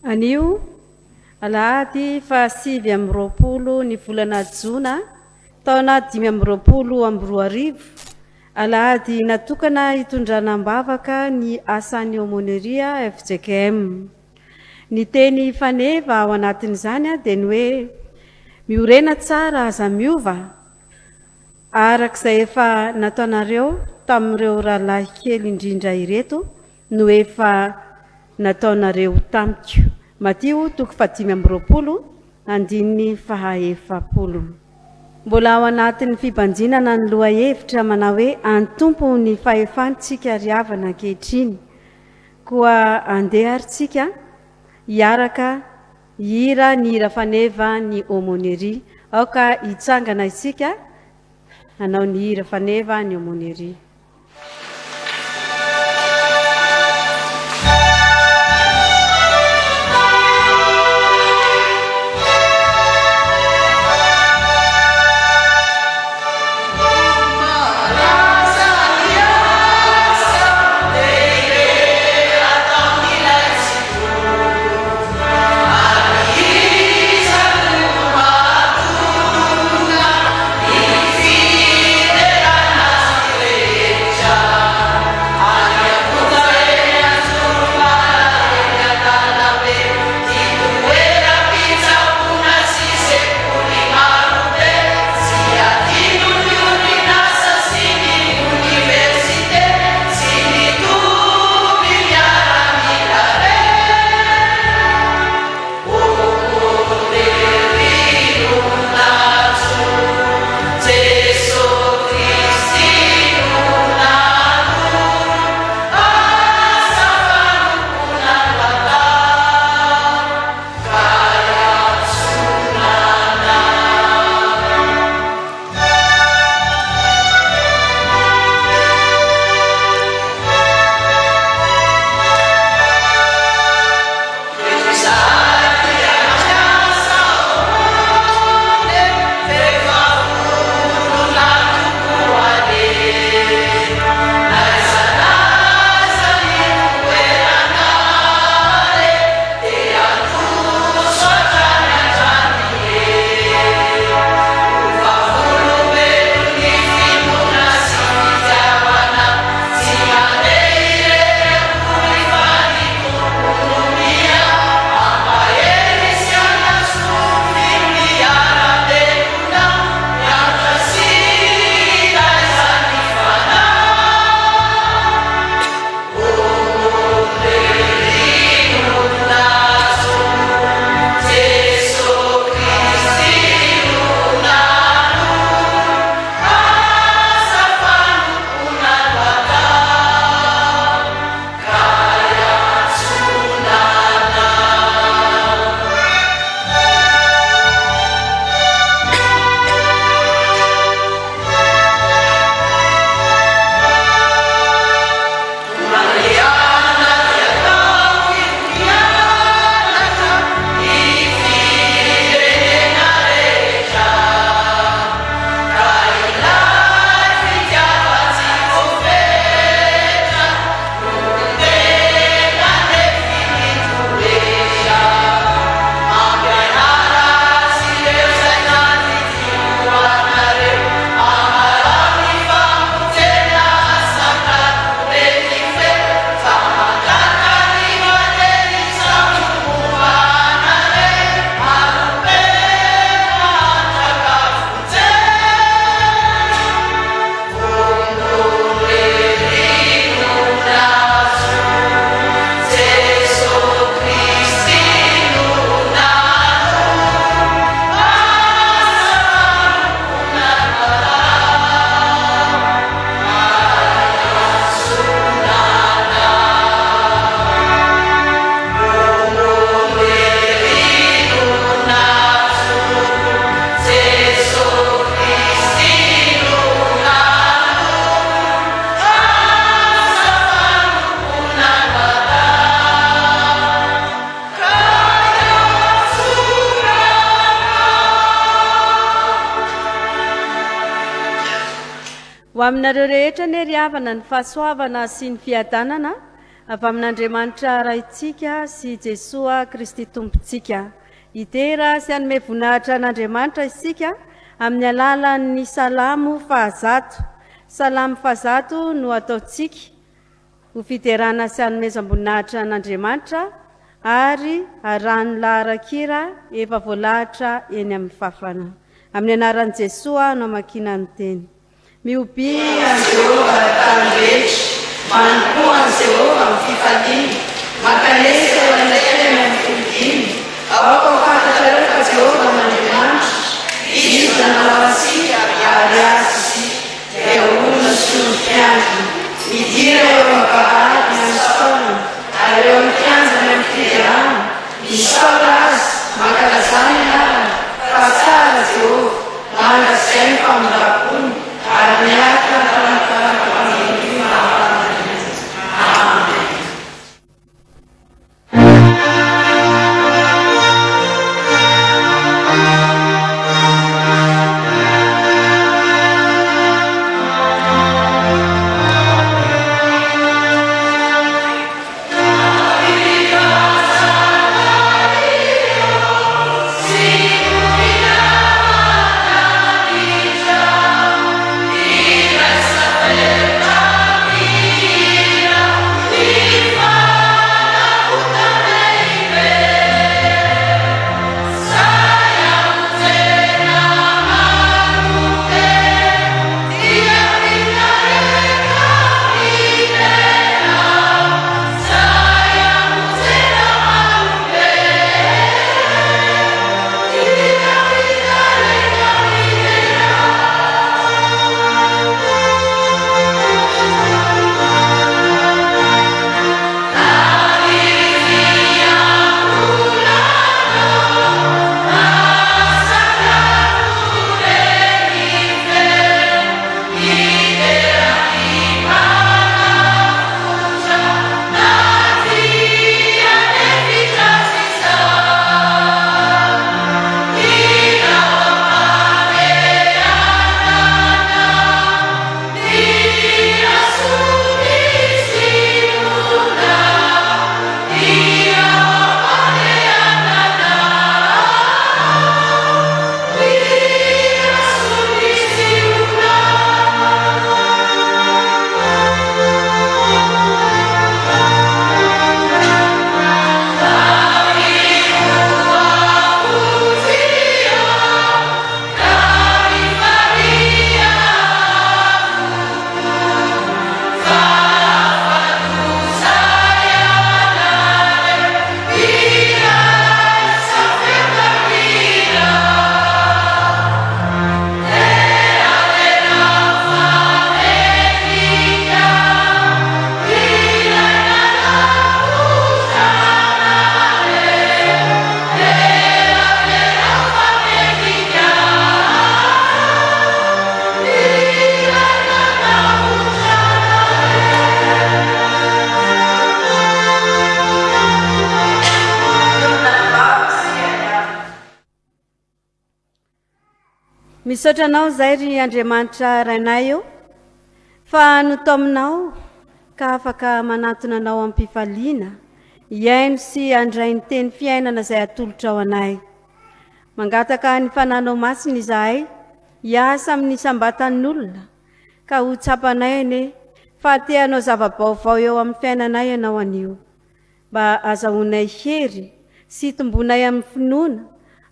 Anio, alahady faha 29 ny volana jona taona 2025, alahady natokana hitondrana am-bavaka ny asan'ny Aumônerie fjkm. Ny teny faneva ao anatin'izany dia ny hoe miorena tsara aza miova, araka izay efa nataonareo tamin'ireo rahalahy kely indrindra ireto no efa nataonareo tamiko. Matio toko faha-25, andininy faha-40. Mbola ao anatin'ny fibanjinana ny lohahevitra manao hoe An'ny Tompo ny fahefany tsika ry havana ankehitriny. Koa andeha ary tsika hiaraka hihira ny hira faneva ny Aumônerie. Aoka hitsangana isika hanao ny hira faneva ny Aumônerie. Ho aminareo rehetra anie ry havana ny fahasoavana sy ny fiadanana avy amin'Andriamanitra Raintsika sy Jesoa Kristy Tompontsika. Hidera sy hanome voninahitra an'Andriamanitra isika amin'ny alalan'ny Salamo fahazato. Salamo fahazato no ataontsika ho fiderana sy hanomezam-boninahitra an'Andriamanitra ary arahin'ny laharan-kira efa voalahatra eny amin'ny fafana. Amin'ny anaran'i Jesoa no amakiana ny teny. Mihobia an'i Jehovah ry tany rehetra, manompoa an'i Jehovah amin'ny fifaliana, mankanesa eo anatrehany amin'ny fodiana. Aoka ho fantatrareo fa Jehovah no Andriamanitra, Izy no nanao antsika ary azy isika, dia olony sy ondry mpiandriny. Midira eo amin'ny vavahady amin'ny fisaorana, ary eo amin'ny kianjany amin'ny fiderana. Misaora Azy, mankalazà ny anarany, fa tsara Jehovah, mandrakizay ny famindram-pony, ary miaritra ny tarantaranaka mpandimby maha-mpanan-karena. Amen. Misaotra anao izay ry Andriamanitra Rainay ô, fa notaominao ka afaka manantona anao amim-pifaliana, hihaino sy handray ny teny fiainana izay atolotrao anay. Mangataka ny Fananao Masina izahay hiasa amin'ny isam-batan'olona ka ho tsapanay anie fa te hanao zava-baovao eo amin'ny fiainanay ianao anio. Mba azahoanay hery sy hitomboanay amin'ny finoana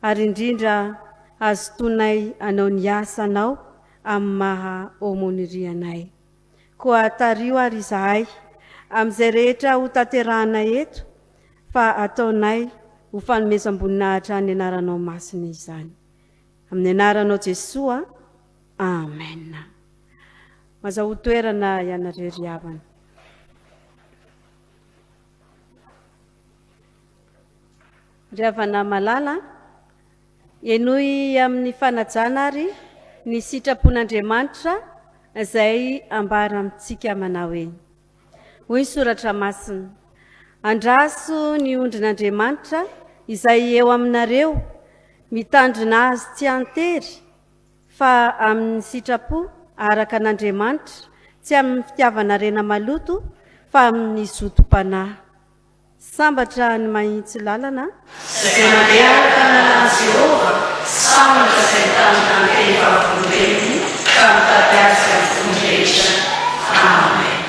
ary indrindra hazotoanay hanao ny asanao amin'ny maha aumônerie anay. Koa tariho ary izahay amin'izay rehetra hotanterahanay eto fa ataonay ho fanomezam-boninahitra ny anaranao masina izany. Amin'ny anaranao Jesoa, Amen. Mazahoa toerana ianareo ry havana. Ry havana malala, henoy amin'ny fanajana ary ny sitrapon'Andriamanitra izay ambara amintsika manao hoe, Hoy ny Soratra Masina, Andraso ny ondrin'Andriamanitra izay eo aminareo, mitandrina azy tsy an-tery, fa amin'ny sitrapo araka an'Andriamanitra, tsy amin'ny fitiavana harena maloto, fa amin'ny zotom-panahy. Sambatra ny mahitsy lalana. Izay mandeha araka ny lalàn'i Jehovah, sambatra izay mitandrina ny teny vavolombelony ka mitady azy amin'ny fony rehetra. Amen.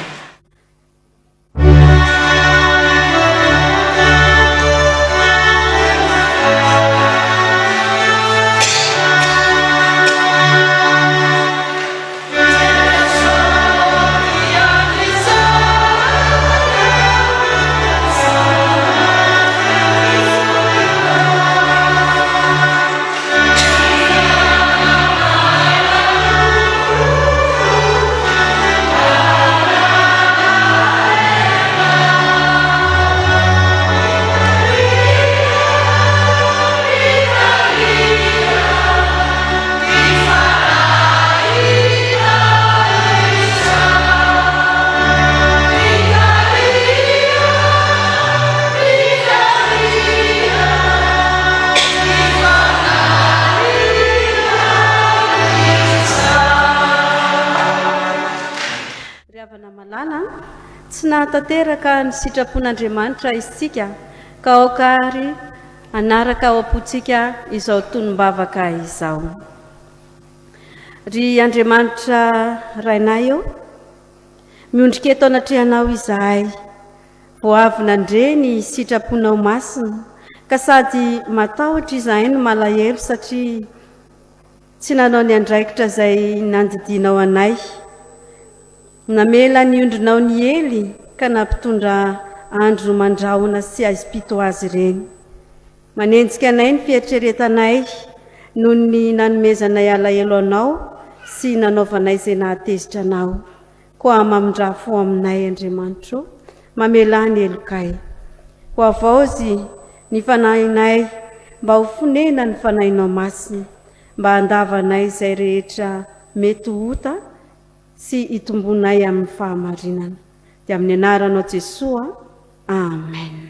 Ry havana malala, tsy nahatanteraka ny sitrapon'Andriamanitra isika, ka aoka àry hanaraka ao am-pontsika izao tonom-bavaka izao. Ry Andriamanitra Rainay ô, miondrika eto anatrehanao izahay, vao avy nandre ny sitraponao masina, ka sady matahotra izahay no malahelo satria tsy nanao ny andraikitra izay nandidianao anay. Namela ny ondrinao niely ka nampitondra andro mandrahona sy aizim-pito azy ireny. Manenjika anay ny fieritreretanay noho ny nanomezanay alahelo Anao sy nanaovanay izay nahatezitra Anao. Koa mamindrà fo aminay, Andriamanitro, mamelà ny helokay. Hohavaozy ny fanahinay mba ho fonenan'ny Fanahinao Masina, mba handavanay izay rehetra mety ho ota sy hitombonay amin'ny fahamarinana. Dia amin'ny anaranao Jesoa, Amen.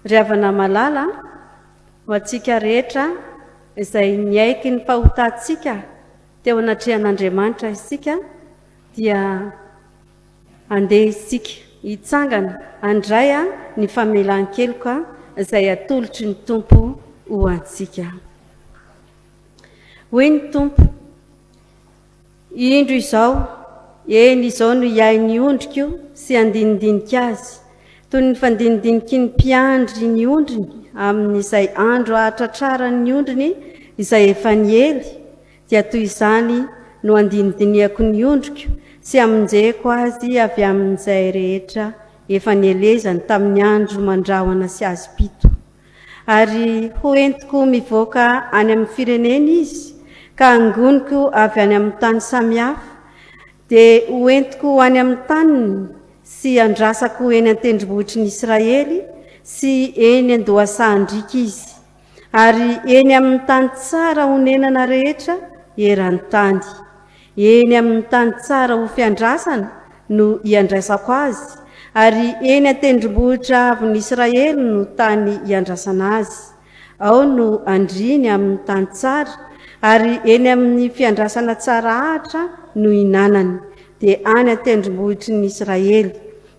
Ry havana malala, ho antsika rehetra izay niaiky ny fahotantsika teo anatrehan'Andriamanitra isika dia andeha isika hitsangana handray ny famelan-keloka izay atolotry ny Tompo ho antsika. Hoy ny Tompo, Indro izao, eny, izao no hiahy ny ondriko sy handinidinika azy, toy ny fandinidiniky ny mpiandry ny ondriny amin'izay andro hahatratrarany ny ondriny izay efa niely, dia toy izany no handinidinihako ny ondriko sy hamonjeko azy avy amin'izay rehetra efa nielezany tamin'ny andro mandrahona sy azim-pito. Ary ho entiko mivoaka any amin'ny firenena izy, ka hangoniko avy any amin'ny tany samihafa, dia ho entiko ho any amin'ny taniny sy handrasako eny an-tendrombohitry ny Israely sy eny an-dohasahan-driaka izy, ary eny amin'ny tany tsara honenana rehetra eran'ny tany. Eny amin'ny tany tsara ho fiandrasana no hiandrasako azy, ary eny an-tendrombohitra avon'i Israely no tany hiandrasana azy. Ao no handriany amin'ny tany tsara, ary eny amin'ny fiandrasana tsara ahitra no hinanany, dia any an-tendrombohitry ny Israely.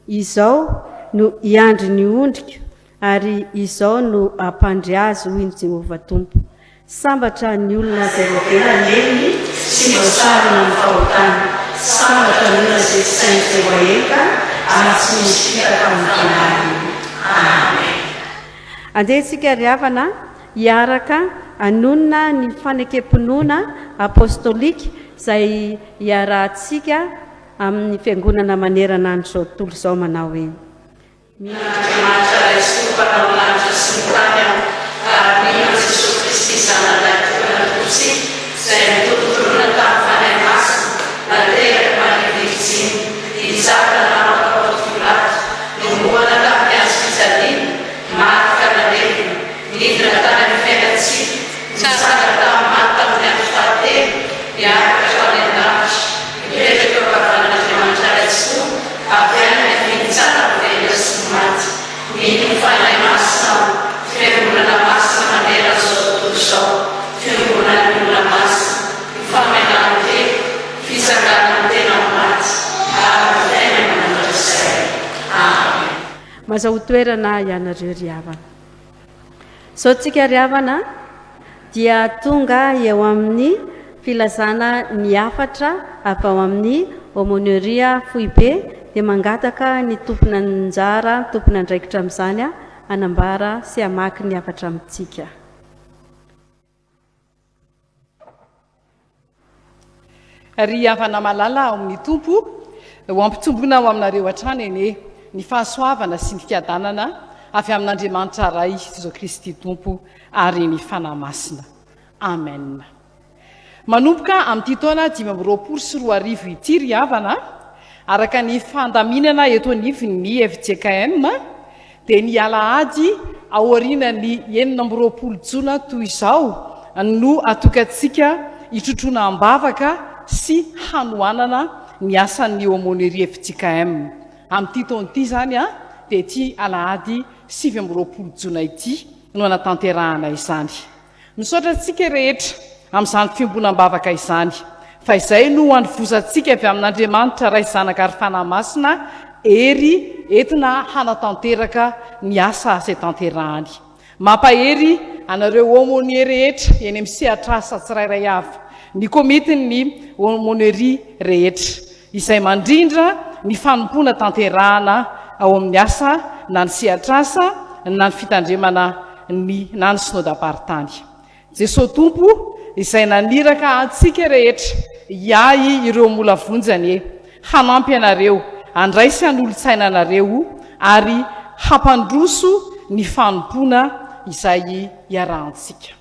Izao no hiandry ny ondriko, Ary izao no hampandry azy, hoy ny Jehovah Tompo, Sambatra ny olona izay voavela ny helony sy voasarona ny fahotany. Sambatra ny olona izay tsy sain'izay voaheloka ary tsy misy fitaka amin'ny fanahiny. Amen. Andeha isika ry havana hiaraka hanonona ny fanekem-pinoana apostolika izay iarahantsika amin'ny Fiangonana manerana an'izao tontolo izao manao hoe. Mino an'Andriamanitra Ray sy Tompo Mpanao ny lanitra sy ny tany aho, ary mino an'i Jesoa Kristy Zanany Lahitokana Tompontsika, izay notorontoronina tamin'ny Fanahy Masina, naterak'i Maria Virjiny, nijaly nanapaka Ponty Pilato, nohomboana tamin'ny hazo fijaliana, maty ka nalevina, nidina tany amin'ny fiainan-tsika, nitsangana tamin'ny maty tamin'ny andro fahatelo, niakatra ho any an-danitra, mipetraka eo ankavanan'Andriamanitra Ray Tsitoha, avy any ny haviany-tsara ny velona sy ny maty. Mino ny Fanahy Masina aho, Fiangonana masina manerana izao. Mazahoa toerana ianareo ry havana. Izao tsika ry havana dia tonga eo amin'ny filazana ny hafatra avy ao amin'ny Aumônerie foibe dia mangataka ny tompon'anjara, tompon'andraikitra amin'izany hanambara sy hamaky ny hafatra amintsika. Ry havana malala ao amin'ny Tompo, ho ampitomboina ao aminareo hatrany anie ny fahasoavana sy ny fiadanana avy amin'Andriamanitra Ray sy Jesoa Kristy Tompo ary ny Fanahy Masina. Amen. Manomboka amin'ity taona 2025 ity ry havana, araka ny fandaminana eto anivon'ny fjkm, dia ny alahady aorianan'ny 26 jona toy izao no atokantsika hitrotroana am-bavaka sy hanohanana ny asan'ny Aumônerie fjkm. Amin'ity taona ity izany dia ity alahady 29 jona ity no hanatanterahana izany. Misaotra antsika rehetra amin'izany fiombonam-bavaka izany, fa izay no handovozantsika avy amin'Andriamanitra Ray Zanaka ary Fanahy Masina hery entina hanatanteraka ny asa izay tanterahany. Mampahery anareo aumônier rehetra eny amin'ny sehatr'asa tsirairay avy, ny komitin'ny aumônerie rehetra izay mandrindra ny fanompoana tanterahana ao amin'ny asa na ny sehatr'asa na ny fitandremana ny na ny Synodam-paritany. Jesoa Tompo izay naniraka antsika rehetra hiahy ireo mola vonjy anie hanampy anareo handray sy hanolo-tsaina anareo ary hampandroso ny fanompoana izay iarahantsika.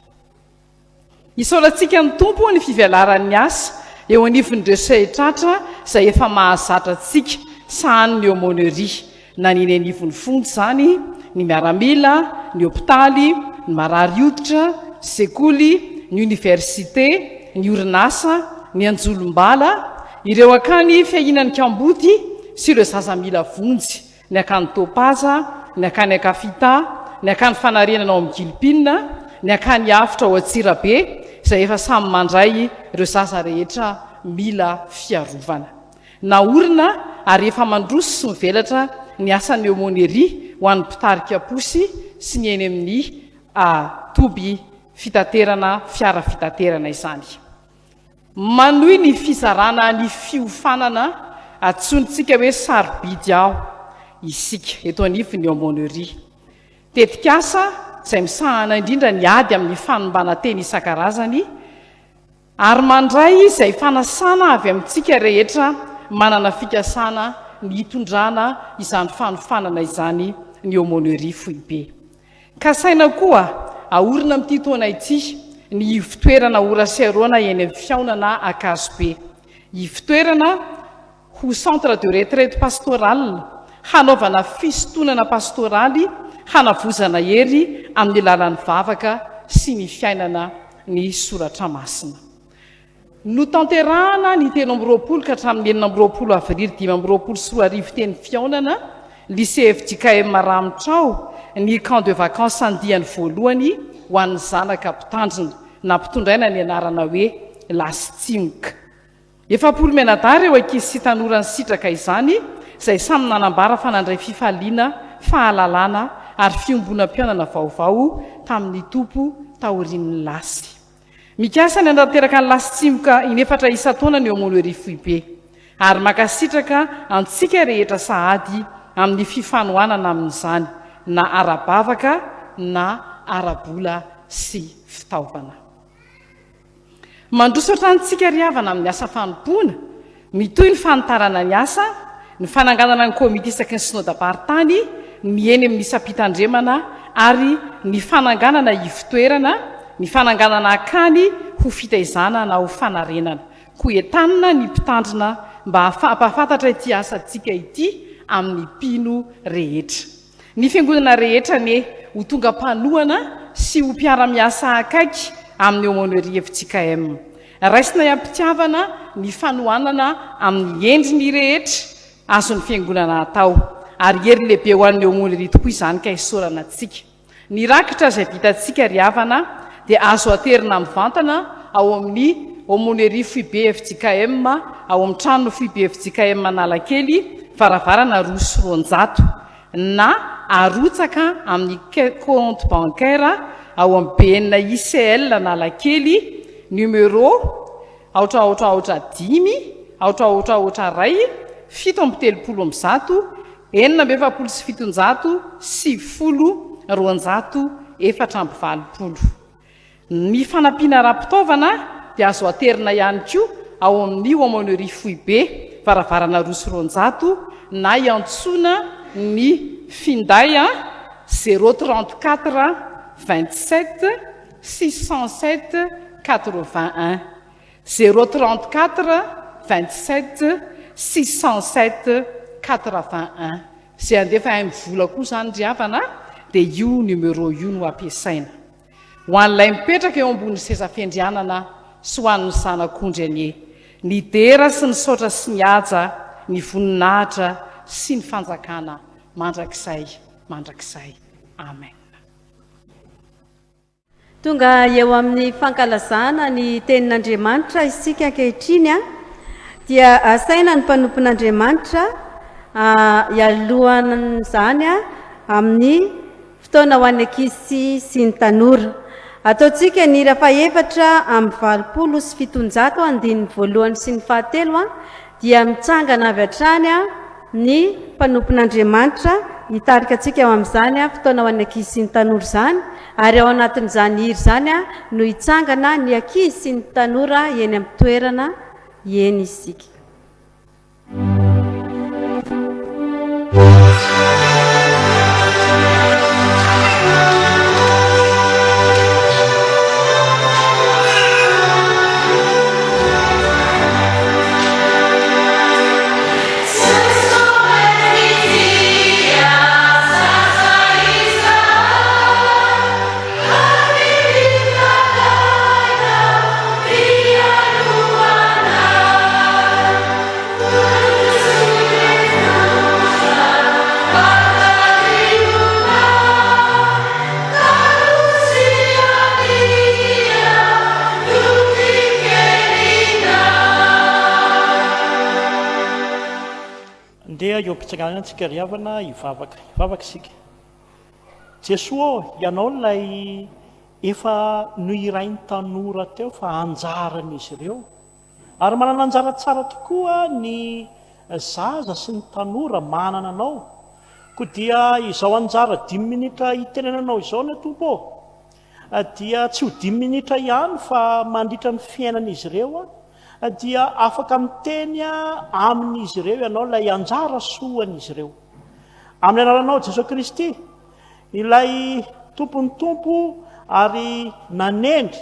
Isaorantsika ny Tompo ny fivelaran'ny asa eo anivon'ireo sehatratra izay efa mahazatra antsika sahanin'ny Aumônerie, na ny eny anivon'ny fonja izany, ny miaramila, ny hopitaly, ny marary hoditra, sekoly, ny oniversite, ny orinasa, ny anjolombala, ireo akany fiahiana ny kamboty sy ireo zaza mila vonjy. ny akany Topaza, ny akany Ankafita, ny akany Fanarenana ao amin'ny Gilipina, ny akany Avotra ao Antsirabe, izay efa samy mandray ireo zaza rehetra mila fiarovana. Naorina ary efa mandroso sy mivelatra ny asan'ny Aumônerie ho an'ny mpitarika posy sy ny eny amin'ny toby fitaterana fiara fitaterana izany. Manohy ny fizarana ny fiofanana antsointsika hoe Sarobidy Aho isika eto anivon'ny Aumônerie. Tetikasa izay misahana indrindra ny ady amin'ny fanimbana teny isan-karazany ary mandray izay fanasana avy amintsika rehetra manana fikasana ny hitondrana izany fanofanana izany ny Aumônerie foibe. Kasaina koa ahorina amin'ity taona ity ny ivon-toerana Ora sy Arona eny amin'ny fihaonana Ankazobe. Ivon-toerana ho centre de retraite pastorale, hanaovana fisintonana pastoraly hanavozana hery amin'ny alalan'ny vavaka sy ny fiainana ny soratra masina. Notanterahana ny 23 ka hatramin'ny 26 avrily 2025 teny Fihaonana, Lycée fjkm Ramitrao, ny camp de vacances andiany voalohany ho an'ny zanaka mpitandrina, nampitondraina ny anarana hoe Lasy Tsimoka. 40 mianadahy ireo ankizy sy tanora nisitraka izany, izay samy nanambara fa nandray fifaliana, fahalalana ary fiombonam-piainana vaovao tamin'ny Tompo taorian'ny lasy. Mikasa ny hanatanteraka ny lasy tsimoka inefatra isan-taona ny Aumônerie Foibe ary mankasitraka antsika rehetra sahady amin'ny fifanohanana amin'izany na ara-bavaka na ara-bola sy fitaovana. Mandroso hatrany tsika ry havana amin'ny asa fanompoana, mitohy ny fanitarana ny asa, ny fananganana ny komity isaky ny synodam-paritany, ny eny amin'ny isam-pitandremana ary ny fananganana ivotoerana, ny fananganana akany ho fitaizana na ho fanarenana. Koa entanina ny mpitandrina mba hampahafantatra ity asantsika ity amin'ny mpino rehetra. Ny Fiangonana rehetra anie ho tonga mpanohana sy ho mpiara-miasa akaiky amin'ny Aumônerie fjkm. Raisinay am-pitiavana ny fanohanana amin'ny endriny rehetra azon'ny Fiangonana atao, ary hery lehibe ho an'ny Aumônerie tokoa izany ka isaorana antsika. Ny rakitra izay vitantsika ry havana dia azo aterina mivantana ao amin'ny Aumônerie Foibe fjkm ao amin'ny tranon'ny Foibe fjkm Analakely, varavarana 202. Na arotsaka amin'ny compte bancaire ao amin'ny BNICL Analakely, numéro aotra aotra aotra dimy aotra aotra aotra iray 137 746 284. Ny fanampiana ara-pitaovana dia azo aterina ihany koa ao amin'ny Aumônerie Foibe, varavarana 202, na iantsoana ny finday zéro 34 27 607 81, zéro 34 27 607 81. Izay handefa MVola koa izany ry havana dia io numéro io no ampiasaina. Ho an'ilay mipetraka eo ambony seza fiandrianana sy ho an'ny Zanak'ondry anie, ny dera sy ny saotra sy ny haja, ny voninahitra sy ny fanjakana mandrakizay mandrakizay. Amen. Tonga eo amin'ny fankalazana ny Tenin'Andriamanitra isika ankehitriny, dia asaina ny mpanompon'Andriamanitra hialohan'izany amin'ny Fotoana ho an'ny ankizy sy ny tanora. Ataontsika ny hira faha-784 andininy voalohany sy ny fahatelo dia mitsangana avy hatrany ny mpanompon'Andriamanitra hitarika antsika ao amin'izany fotoana ho an'ny ankizy sy ny tanora izany ary ao anatin'izany hira izany no hitsangana ny ankizy sy ny tanora eny amin'ny toerana eny isika. Ndeha eo am-pitsanganana antsika ry havana hivavaka. Hivavaka isika. Jesoa ô, Ianao ilay efa nohirain'ny tanora teo fa anjaran'izy ireo. Ary manana anjara tsara tokoa ny zaza sy ny tanora manana anao. Koa dia izao anjara dimy minitra hitenenanao izao anie Tompo ô, dia tsy ho dimy minitra ihany fa mandritra ny fiainan'izy ireo dia afaka miteny amin'izy ireo ianao ilay anjara soan'izy ireo. Amin'ny anaranao Jesoa Kristy, ilay Tompon'ny Tompo ary nanendry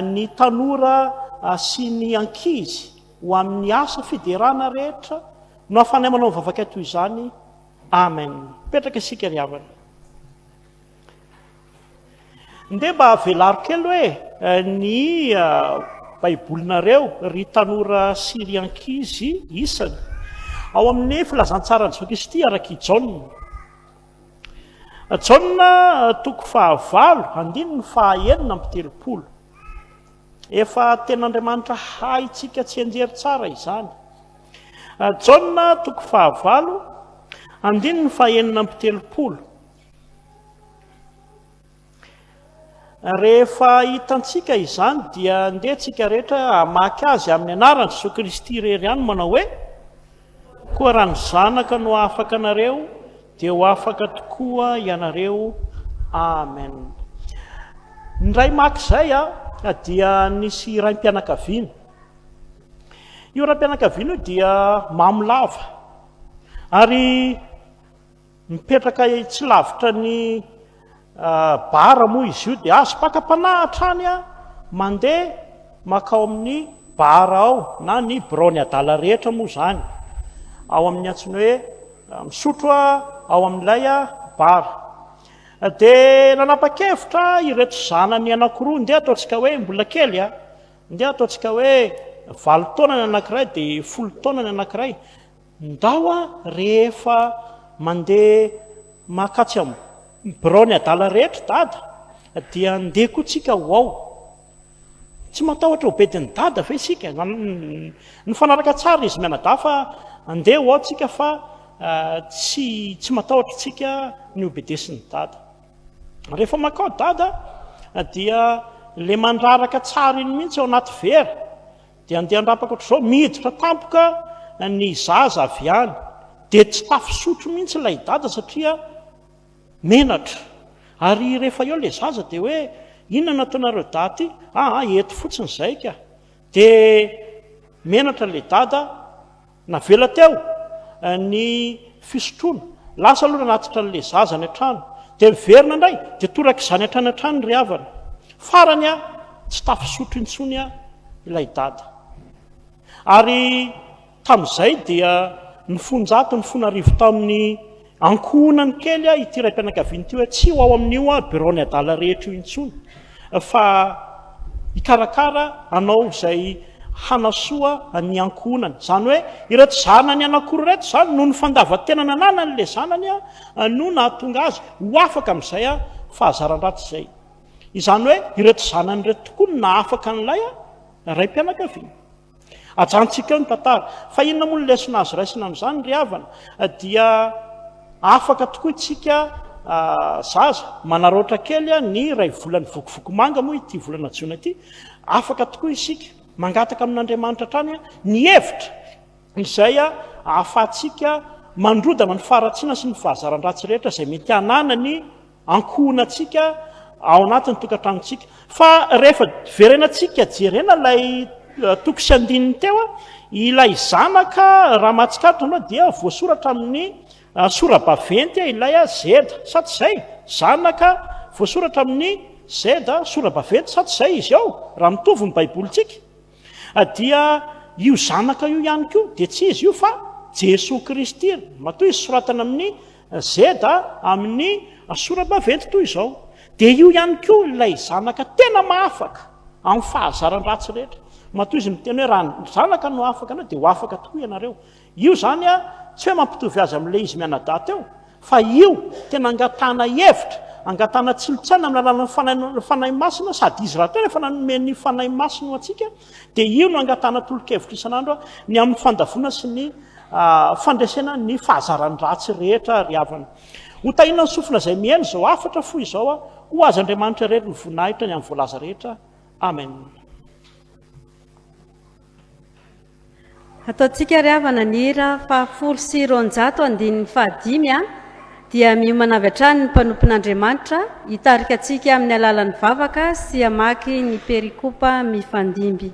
ny tanora sy ny ankizy ho amin'ny asa fiderana rehetra no ahafahanay manao ny vavakay toy izany. Amen. Mipetraka isika ry havana. Ndeha mba avelaro kely hoe ny Baibolinareo ry tanora sy ry ankizy isany. Ao amin'ny filazantsaran'i Jesoa Kristy araka i Jaona. Jaona toko fahavalo, andininy faha-36. Efa tenin'Andriamanitra haintsika tsianjery tsara izany. Jaona toko fahavalo, andininy faha-36. Rehefa hitantsika izany dia ndeha tsika rehetra hamaky azy amin'ny anaran'i Jesoa Kristy irery ihany manao hoe, Koa raha ny Zanaka no hahafaka anareo dia ho afaka tokoa ianareo. Amen. Indray maka izay dia nisy raim-pianakaviana. Io raim-pianakaviana io dia mamo lava ary Mipetraka tsy lavitra ny bar moa izy io dia azom-pakam-panahy hatrany mandeha mankao amin'ny bar ao na ny biraon'ny adala rehetra moa izany ao amin'ny antsoina hoe misotro ao amin'ilay bar. Dia nanapa-kevitra ireto zanany anankiroa, ndeha ataontsika hoe mbola kely a, ndeha ataontsika hoe valo taona ny anankiray dia folo taona ny anankiray, Ndao a rehefa mandeha makatsy am birao ny adala rehetra dada dia ndeha koa tsika ho ao. Tsy matahotra ho bedin'i dada ve isika? Nifanaraka tsara izy mianadahy fa ndeha ho ao tsika fa. tsy tsy matahotra tsika ny hobedesin'i dada. Rehefa makao dada dia le mandraraka tsara iny mihitsy ao anaty vera dia andeha handrapaka ohatr'izao, miditra tampoka ny zaza avy any dia tsy tafisotro mihitsy ilay dada satria menatra. Ary rehefa eo le zaza dia hoe inona no ataonareo daty? Aa eto fotsiny izay ka. Dia menatra le dada. Navela teo ny fisotroana, lasa aloha nanatitra an'ilay zaza any an-trano, dia miverina indray, dia torak'izany hatrany hatrany ry havana. Farany aho, tsy tafisotro intsony aho ilay dada. Ary tamin'izay dia nifonjato, nifonarivo tamin'ny ankohonany kely aho ity raim-pianakaviana ity hoe tsy ho ao amin'io biraon'ny adala rehetra io intsony. fa hikarakara hanao izay hanasoa ny ankohonany. Izany hoe ireto zanany anankiroa ireto izany noho ny fandavan-tena nananan'ilay zanany no nahatonga azy ho afaka amin'izay fahazaran-dratsy izay. Izany hoe ireto zanany ireto tokoa no nahafaka an'ilay raim-pianakaviana. Ajanontsika eo ny tantara. Fa inona moa ny lesona azo raisina amin'izany ry havana? Dia afaka tokoa isika zaza, manaraotra kely ny iray volan'ny vokovoko manga moa ity volana jona ity, afaka tokoa isika mangataka amin'Andriamanitra hatrany ny hevitra izay ahafahantsika mandrodana ny faharatsiana sy ny fahazaran-dratsy rehetra izay mety hananany ankohonantsika ao anatin'ny tokantranontsika. Fa rehefa verenantsika jerena ilay eh, toko sy andininy teo, ilay zanaka raha mahatsikaritra anao dia voasoratra amin'ny eh, sora-baventy ilay eh, Z, sa tsy izay? Zanaka voasoratra amin'ny Z, sora-baventy, sa tsy izay izy ao? Raha mitovy ny Baibolintsika. Dia io zanaka io ihany koa dia tsy izy io fa Jesoa Kristy. Matoa izy soratana amin'ny Z amin'ny sora-baventy toy izao. Dia io ihany koa ilay zanaka tena mahafaka amin'ny fahazaran-dratsy rehetra. Matoa izy miteny hoe raha ny zanaka no afaka anao dia ho afaka tokoa ianareo. Io izany tsy hoe mampitovy azy amin'ilay izy mianadahy teo Fa io, tena angatahana hevitra, angatahana tsilo-tsaina amin'ny alalan'ny Fanahy, Fanahy Masina, sady Izy rahateo efa nanome ny Fanahy Masina ho antsika, dia io no angatahana tolo-kevitra isan'andro ny amin'ny fandavoana sy ny fandresena ny fahazaran-dratsy rehetra ry havana. Ho tahiana ny sofina izay mihaino izao hafatra fohy izao, ho azy Andriamanitra irery ny voninahitra ny amin'ny voalaza rehetra. Amen. Ataontsika ry havana ny hira faha-210 andininy fahadimy a, dia miomana avy hatrany ny mpanompon'Andriamanitra hitarika antsika amin'ny alalan'ny vavaka sy hamaky ny perikopa mifandimby.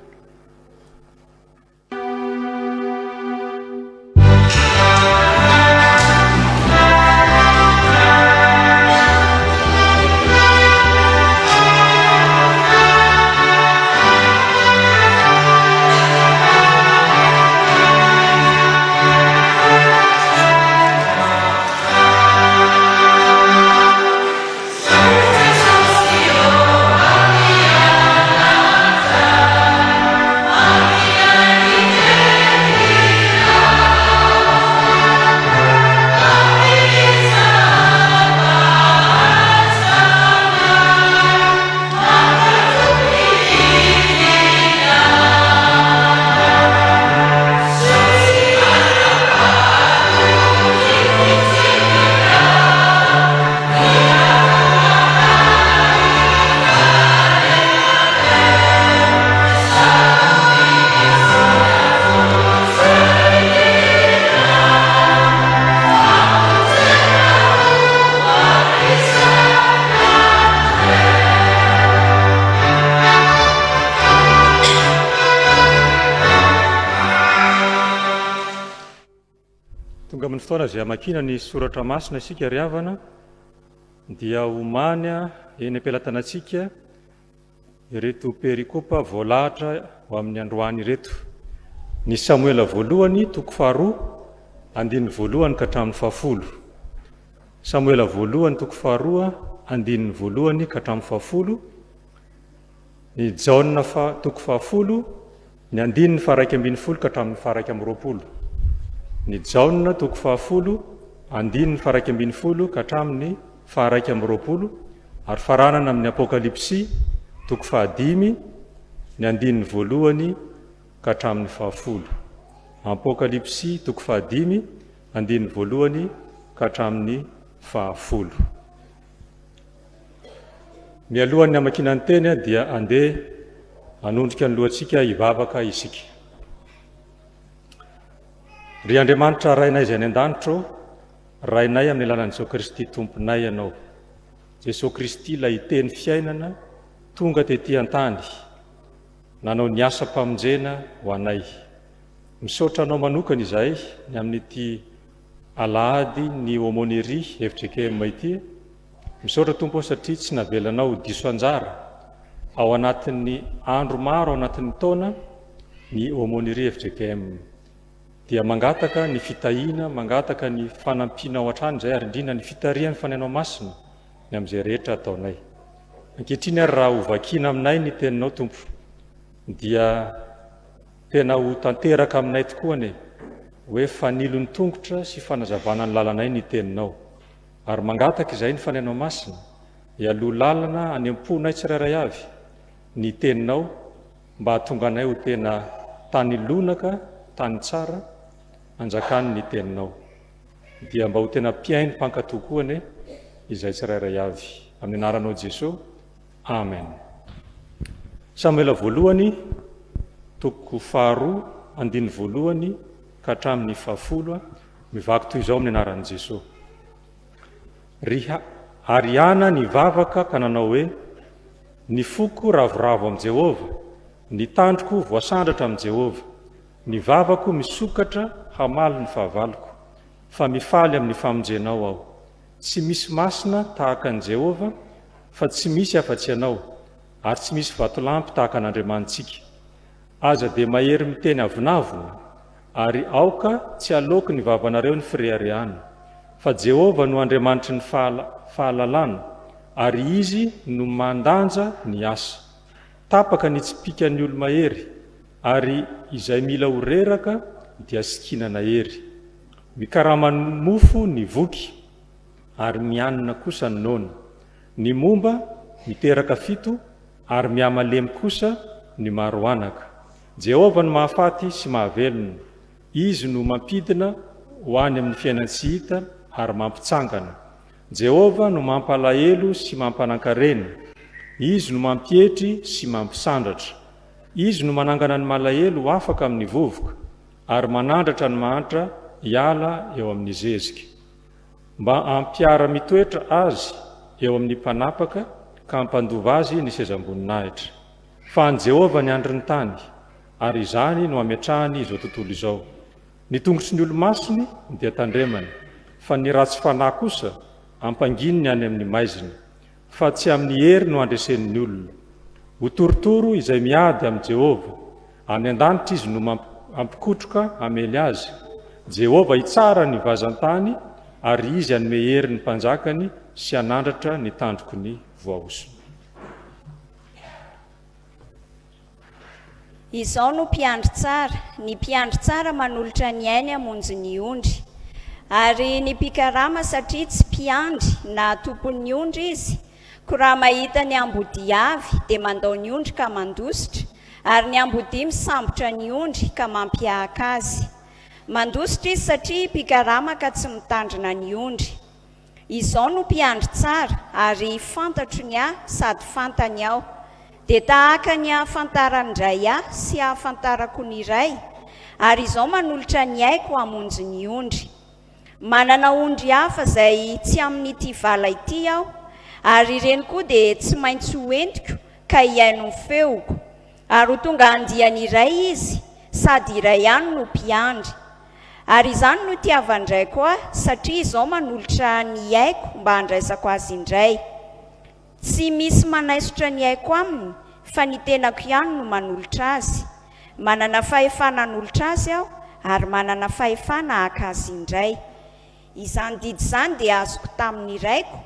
Tonga amin'ny fotoana izay hamakiana ny soratra masina isika ry havana dia omany eny am-pelatanantsika ireto perikopa voalahatra ho amin'ny androany ireto. Ny Samoela voalohany toko faharoa andininy voalohany ka hatramin'ny fahafolo. Samoela voalohany toko faharoa andininy voalohany ka hatramin'ny fahafolo. Ny Jaona fa toko fahafolo ny andininy faha-11 ka hatramin'ny faha-21. Ny Jaona toko fahafolo andininy faha-11 ka hatramin'ny faha-21 ary faranana amin'ny Apokalypsy toko fahadimy ny andininy voalohany ka hatramin'ny fahafolo. Apokalypsy toko fahadimy. andininy voalohany ka hatramin'ny fahafolo. Mialohan'ny hamakiana ny teny dia andeha hanondrika ny lohantsika hivavaka isika. Ry Andriamanitra Rainay izay any an-danitra ô, Rainay amin'ny alalan'i Jesoa Kristy Tomponay Ianao. Jesoa Kristy ilay Teny fiainana tonga tety an-tany, nanao ny asam-pamonjena ho anay. Misaotra Anao manokana izahay ny amin'ity alahady ny Aumônerie fjkm ity. Misaotra Tompo ô satria tsy navelanao ho diso anjara ao anatin'ny andro maro ao anatin'ny taona ny Aumônerie fjkm. Dia mangataka ny fitahiana, mangataka ny fanampianao hatrany izay ary indrindra ny fitarihan'ny Fanahinao Masina ny amin'izay rehetra ataonay. Ankehitriny ary raha hovakiana aminay ny Teninao Tompo dia tena ho tanteraka aminay tokoa anie hoe fanilon'ny tongotra sy fanazavana ny lalanay ny Teninao. Ary mangataka izahay ny Fanahinao Masina hialoha lalana any am-ponay tsirairay avy ny Teninao mba hahatonga anay ho tena tany lonaka, tany tsara, anjakany ny Teninao. Dia mba ho tena mpihaino mpankatò koa anie izahay tsirairay avy. Amin'ny anaranao Jeso. Amen. Samoela voalohany, toko faharoa, andininy voalohany ka hatramin'ny fahafolo, mivaky toy izao amin'ny anaran'i Jeso. Ry ary Hana nivavaka ka nanao hoe, Ny foko ravoravo amin'i Jehovah, ny tandroko voasandratra amin'i Jehovah, ny vavako misokatra hamaly ny fahavaloko, fa mifaly amin'ny famonjenao aho. Tsy misy masina tahaka an'i Jehovah, fa tsy misy afa-tsy Ianao, ary tsy misy vatolampy tahaka an'Andriamanitsika. Aza dia mahery miteny avonavona, ary aoka tsy haloaky ny vavanareo ny fireharehana. Fa Jehovah no Andriamanitry ny fahalalana, ary Izy no mandanja ny asa. Tapaka ny tsipikan'ny olo-mahery, ary izay mila ho reraka dia sikinana hery. Mikarama mofo ny voky, ary mianina kosa ny noana. Ny momba miteraka fito, ary mihamalemy kosa ny maro anaka. Jehovah no mahafaty sy mahavelona. Izy no mampidina ho any amin'ny fiainan-tsy hita ary mampitsangana. Jehovah no mampalahelo sy mampanankarena. Izy no mampietry sy mampisandratra. Izy no manangana ny malahelo ho afaka amin'ny vovoka, ary manandratra ny mahantra hiala eo amin'ny zezika. Mba hampiara-mitoetra azy eo amin'ny mpanapaka ka hampandova azy ny sezam-boninahitra. Fa an'i Jehovah ny andrin'ny tany, ary izany no ametrahany izao tontolo izao. Ny tongotry ny olo-masiny dia tandremany, fa ny ratsy fanahy kosa ampangininy any amin'ny maizina. Fa tsy amin'ny hery no handreseny ny olona. Ho torotoro izay miady amin'i Jehovah. Any an-danitra izy no mampikotroka hamely azy. Jehovah hitsara ny vazan-tany, ary izy hanome hery ny mpanjakany sy hanandratra ny tandroky ny voahosony. Izao no mpiandry tsara, ny mpiandry tsara manolotra ny ainy hamonjy ny ondry. Ary ny mpikarama satria tsy mpiandry na tompon'ny ondry izy, koa raha mahita ny ambodia avy dia mandao ny ondry ka mandositra, ary ny ambodia misambotra ny ondry ka mampihahaka azy. Mandositra izy satria mpikarama ka tsy mitandrina ny ondry. Izao no mpiandry tsara, ary fantatro ny ahy sady fantany aho. Dia tahaka ny ahafantaran'ny Ray ahy sy ahafantarako ny Ray, ary izao manolotra ny aiko hamonjy ny ondry. Manana ondry hafa izay tsy amin'ity vala ity aho, ary ireny koa dia tsy maintsy ho entiko ka hihaino ny feoko. Ary ho tonga andiany iray izy, sady iray ihany no mpiandry. Ary izany no itiavan-dRaiko ahy, satria izao manolotra ny aiko mba handraisako azy indray. Tsy misy manaisotra ny aiko aminy, fa ny tenako ihany no manolotra azy. Manana fahefana hanolotra azy aho, ary manana fahefana haka azy indray. Izany didy izany dia azoko tamin'ny Raiko.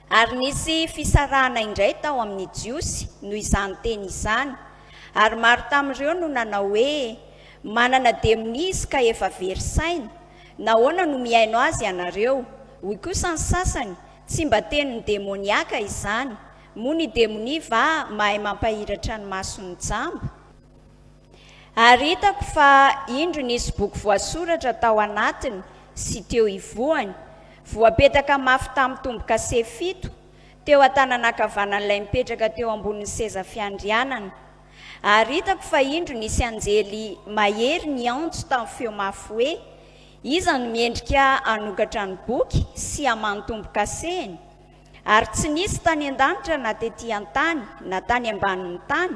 Ary nisy fisarahana indray tao amin'ny Jiosy noho izany teny izany, ary maro tamin'ireo no nanao hoe, Manana demonia izy ka efa very saina, nahoana no mihaino azy ianareo? Hoy kosa ny sasany, Tsy mba tenin'ny demoniaka izany, moa ny demonia va mahay mampahiratra ny mason'ny jamba? Ary hitako fa indro nisy boky voasoratra tao anatiny, sy teo ivohony, voapetaka mafy tamin'ny tombo-kase fito, teo an-tanana ankavanan'ilay mipetraka teo ambonin'ny seza fiandrianana. Ary hitako fa indro nisy anjely mahery niantso tamin'ny feo mafy hoe, Iza no miendrika hanokatra ny boky sy hamaha ny tombo-kasehiny? Ary tsy nisy tany an-danitra na tetỳ an-tany na tany ambanin'ny tany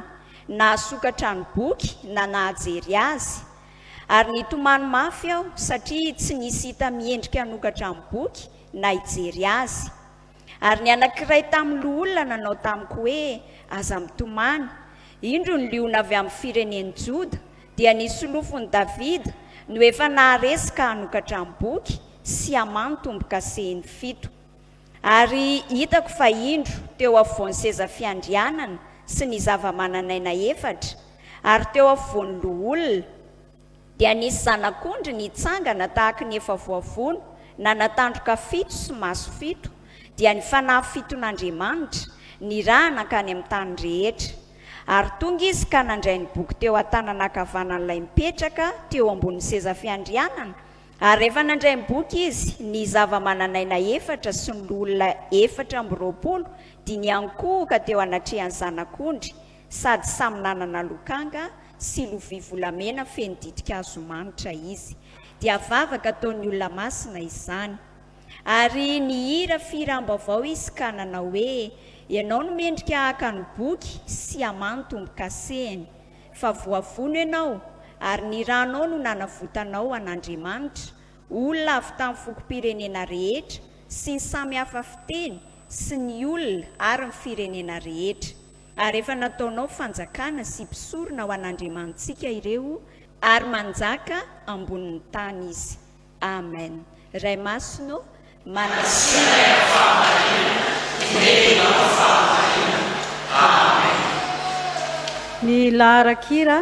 nahasokatra ny boky na nahajery azy. Ary nitomany mafy aho, satria tsy nisy hita miendrika hanokatra ny boky na hijery azy. Ary ny anankiray tamin'ny loholona nanao tamiko hoe, Aza mitomany. Indro ny liona avy amin'ny firenen'i Joda, dia ny solofon'i Davida, no efa naharesy ka hanokatra ny boky sy hamaha ny tombo-kasehiny fito. Ary hitako fa indro teo afovoan'ny seza fiandrianana sy ny zava-manan'aina efatra, ary teo afovoan'ny loholona, dia nisy zanak'ondry nitsangana tahaky ny efa voavono, nanan-tandroka fito sy maso fito, dia ny fanahy fiton'Andriamanitra, nirahana hankany amin'ny tany rehetra. Ary tonga izy ka nandray ny boky teo an-tanana ankavanan'ilay mipetraka teo ambonin'ny seza fiandrianana, ary rehefa nandray ny boky izy, ny zava-manan'aina efatra sy ny loholona 24 dia niankohoka teo anatrehan'ny Zanak'ondry, sady samy nanana lokanga sy lovia volamena feno ditin-kazo manitra izy. Dia vavaka ataon'ny olona masina izany. Ary nihira fihiram-baovao izy ka nanao hoe, Ianao no mendrika haka ny boky sy hamaha ny tombo-kasehiny, fa voavono ianao, ary ny ranao no nanavotanao an'Andriamanitra, olona avy tamin'ny fokom-pirenena rehetra sy ny samy hafa fiteny sy ny olona ary ny firenena rehetra. Ary efa nataonao fanjakana sy mpisorona ho an'Andriamanitsika ireo, ary manjaka ambonin'ny tany izy. Amen. Ray Masina ô, manasina ny fahamarinana, omenao fahamarinana. Amen. Ny laharan-kira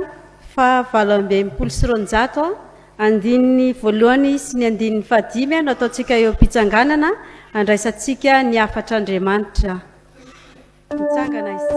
faha 268, andininy voalohany sy ny andininy fahadimy no ataontsika eo am-pitsanganana handraisantsika ny hafatr'Andriamanitra. Mitsangana isika.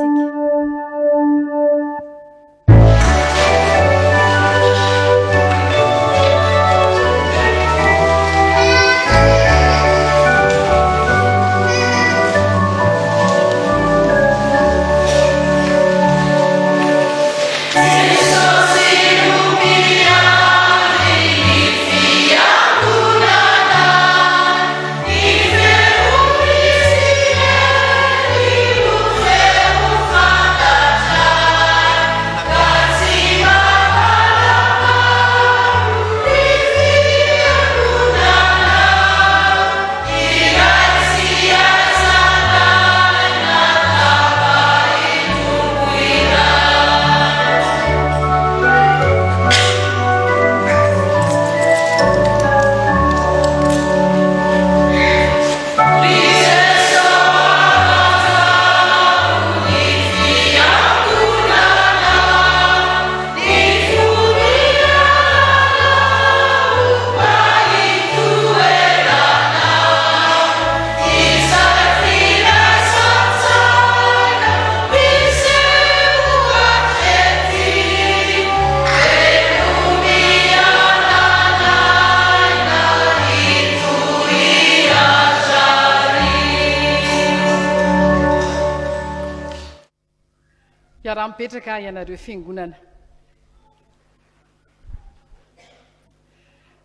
Hiaraha-mipetraka ianareo fiangonana.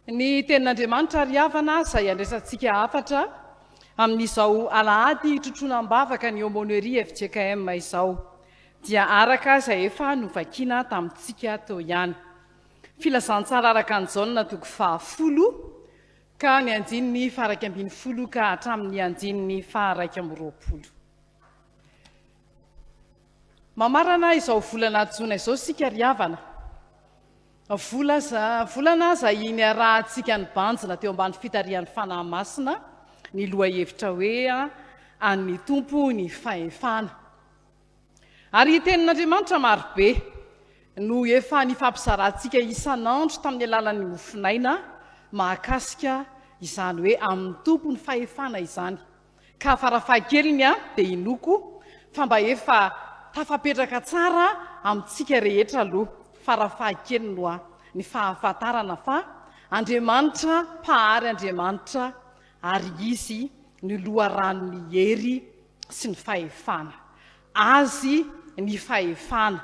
Ny Tenin'Andriamanitra ry havana izay andraisantsika hafatra amin'izao alahady hitrotroana am-bavaka ny Aumônerie fjkm izao dia araka izay efa novakiana tamintsika teo ihany. Filazantsara araka an'i Jaona toko fahafolo ka ny andininy faha-11 ka hatramin'ny andininy faha-21. Mamarana izao volana jona izao isika ry havana. Vola volana izay niarahantsika nibanjina teo ambany fitarihan'ny Fanahy Masina ny lohahevitra hoe An'ny Tompo ny fahefana. Ary tenin'Andriamanitra marobe no efa nifampizarantsika isan'andro tamin'ny alalan'ny mofonaina mahakasika izany hoe amin'ny Tompo ny fahefana izany. Ka farafahakeliny dia inoako fa mba efa tafapetraka tsara amintsika rehetra aloha farafahakeliny hoa ny fahafantarana fa. Andriamanitra Mpahary Andriamanitra ary Izy no loharanon'ny hery sy ny fahefana. Azy ny fahefana,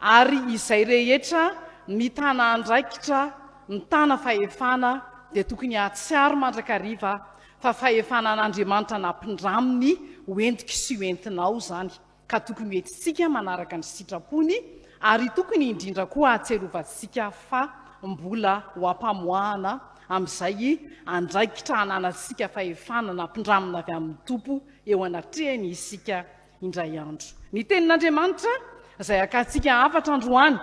ary izay rehetra mitana andraikitra, mitana fahefana dia tokony hahatsiaro mandrakariva fa fahefana an'Andriamanitra nampindraminy ho entiko sy ho entinao izany, ka tokony ho entintsika manaraka ny sitrapony, ary tokony indrindra koa hahatsiarovantsika fa mbola ho ampamoahana amin'izay andraikitra ananantsika fahefana nampindramina avy amin'ny Tompo eo anatrehany isika indray andro. Ny Tenin'Andriamanitra izay hakantsika hafatra androany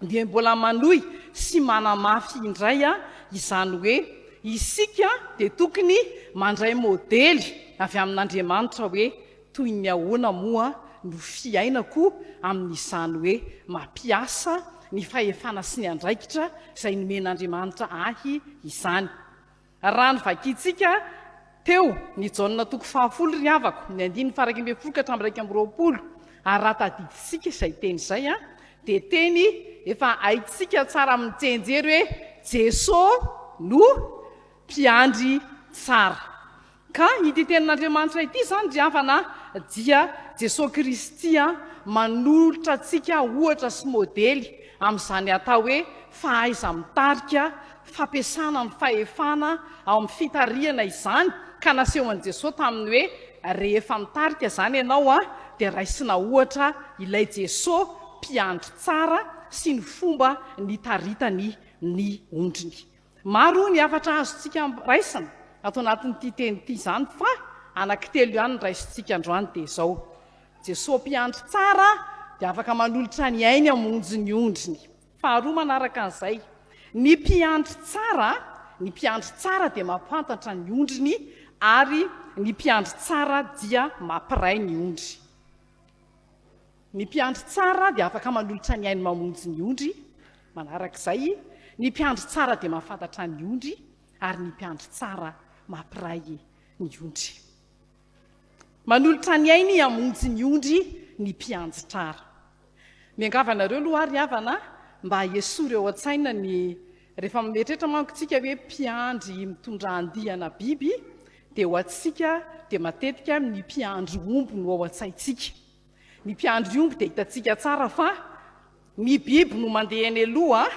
dia mbola manohy sy manamafy indray izany hoe isika dia tokony mandray modely avy amin'Andriamanitra hoe toy ny ahoana moa no fiainako amin'izany hoe mampiasa ny fahefana sy ny andraikitra izay nomen'Andriamanitra ahy izany. Raha ny vakintsika teo ny Jaona toko fahafolo ry havako, ny andininy faha 11 ka hatramin'ny 21, ary raha tadidintsika izay teny izay dia teny efa haintsika tsara amin'ny tsianjery hoe Jeso no mpiandry tsara. Ka ity tenin'Andriamanitra ity izany ry havana dia Jesoa Kristy manolotra antsika ohatra sy modely amin'izany atao hoe fahaiza-mitarika, fampiasana ny fahefana ao amin'ny fitarihana izany ka nasehon'i Jesoa tamin'ny hoe rehefa mitarika izany ianao dia raisina ohatra ilay Jesoa mpiandry tsara sy ny fomba nitaritany ny ondriny. Maro ny hafatra azontsika raisina ato anatin'ity teny ity izany fa anankitelo ihany no raisintsika androany dia izao, Jesoa mpiandry tsara dia afaka manolotra ny ainy hamonjy ny ondriny. Faharoa manaraka an'izay, ny mpiandry tsara, ny mpiandry tsara dia mampantatra ny ondriny ary ny mpiandry tsara dia mampiray ny ondry. Ny mpiandry tsara dia afaka manolotra ny ainy mamonjy ny ondry, manarak'izay, ny mpiandry tsara dia mahafantatra ny ondry, ary ny mpiandry tsara mampiray ny ondry. Manolotra ny ainy hamonjy ny ondry ny mpiandry tsara. Miangavy anareo aloha ary havana mba esory ao an-tsaina ny rehefa mieritreritra manko tsika hoe mpiandry mitondra andiana biby dia ho antsika dia matetika ny mpiandry omby no ao an-tsaintsika. Ny mpiandry omby dia hitantsika tsara fa ny biby no mandeha eny aloha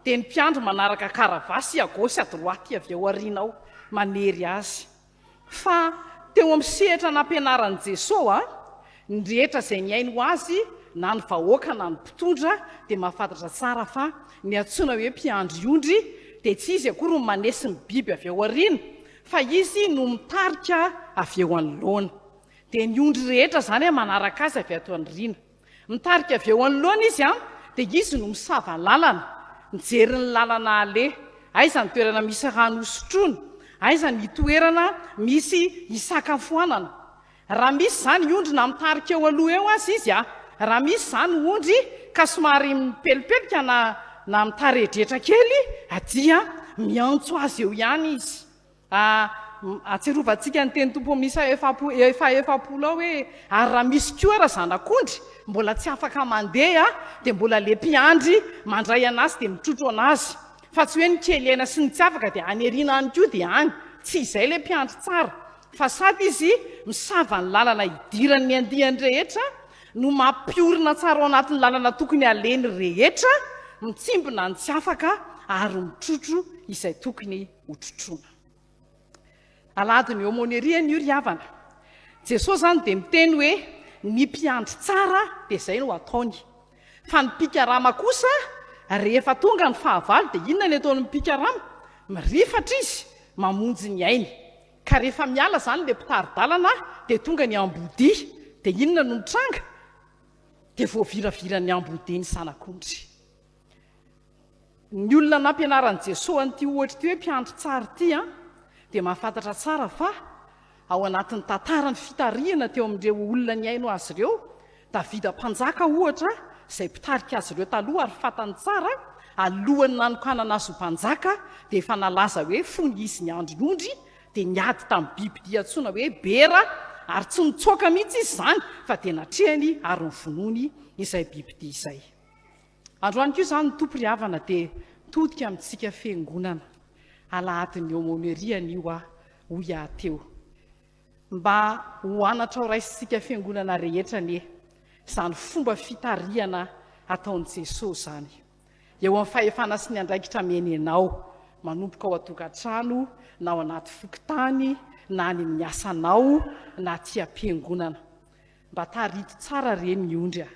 dia ny mpiandry manaraka karavasy à gauche à droite avy ao aoriana ao manery azy. Fa teo amin'ny sehatra nampianaran'i Jesoa, ny rehetra izay nihaino azy na ny vahoaka na ny mpitondra dia mahafantatra tsara fa ny antsoina hoe mpiandry ondry dia tsy izy akory no manesy ny biby avy ao aoriana fa izy no mitarika avy eo anoloana. Dia ny ondry rehetra izany manaraka azy avy ato anoriana. Mitarika avy eo anoloana izy dia izy no misava lalana, mijery ny lalana aleha, aiza ny toerana misy rano hosotroina, aiza ny toerana misy hisakafoanana. Raha misy izany ondry na mitarika eo aloha eo aza izy, raha misy izany ondry ka somary mipelipelika na na mitaredretra kely dia miantso azy eo ihany izy. A Ahatsiarovantsika ny tenin'ny Tompo amin'ny isa faha-efapolo ao hoe, Ary raha misy koa ara zanak'ondry mbola tsy afaka mandeha dia mbola le mpiandry mandray an'azy dia mitrotro an'azy. Fa tsy hoe ny kely aina sy ny tsy afaka dia any aoriana any koa dia any. Tsy izay ilay mpiandry tsara. Fa sady izy misava ny lalana hidiran'ny andiany rehetra no mampiorina tsara ao anatin'ny lalana tokony halehiny rehetra, mitsimbina ny tsy afaka ary mitrotro izay tokony hotrotroina. Alahadin'ny aumônerie anie io ry havana. Jesoa izany dia miteny hoe ny mpiandry tsara dia izay no ataony. Fa ny mpikarama kosa rehefa tonga ny fahavalo dia inona ny ataon'ny mpikarama? Mirifatra izy mamonjy ny ainy. Ka rehefa miala izany ilay mpitari-dalana dia tonga ny ambodia. Dia inona no mitranga? Dia voaviraviran'ny ambodia ny zanak'ondry. Ny olona nampianaran'i Jesoa an'ity ohatra ity hoe mpiandry tsara ity dia mahafantatra tsara fa ao anatin'ny tantaran'ny fitarihana teo amin'ireo olona nihaino azy ireo, Davida mpanjaka ohatra, izay mpitarika azy ireo taloha ary fantany tsara, alohan'ny nanokanana azy ho mpanjaka dia efa nalaza hoe fony izy niandry ondry dia niady tamin'ny bibidia antsoina hoe bera ary tsy nitsoaka mihitsy izy izany fa dia natrehany ary novonoiny izay bibidia izay. Androany koa izany ny Tompo ry havana dia mitodika amintsika Fiangonana. Alahadin'ny Aumônerie anio aho, hoy aho teo. Mba ho anatra ho raisintsika fiangonana rehetra anie izany fomba fitarihana ataon'i Jesoa izany. Eo amin'ny fahefana sy ny andraikitra ameny anao, manomboka ao an-tokantrano, na ao anaty fokontany, na any amin'ny asanao, na aty am-piangonana. Mba tarito tsara re ny ondry a!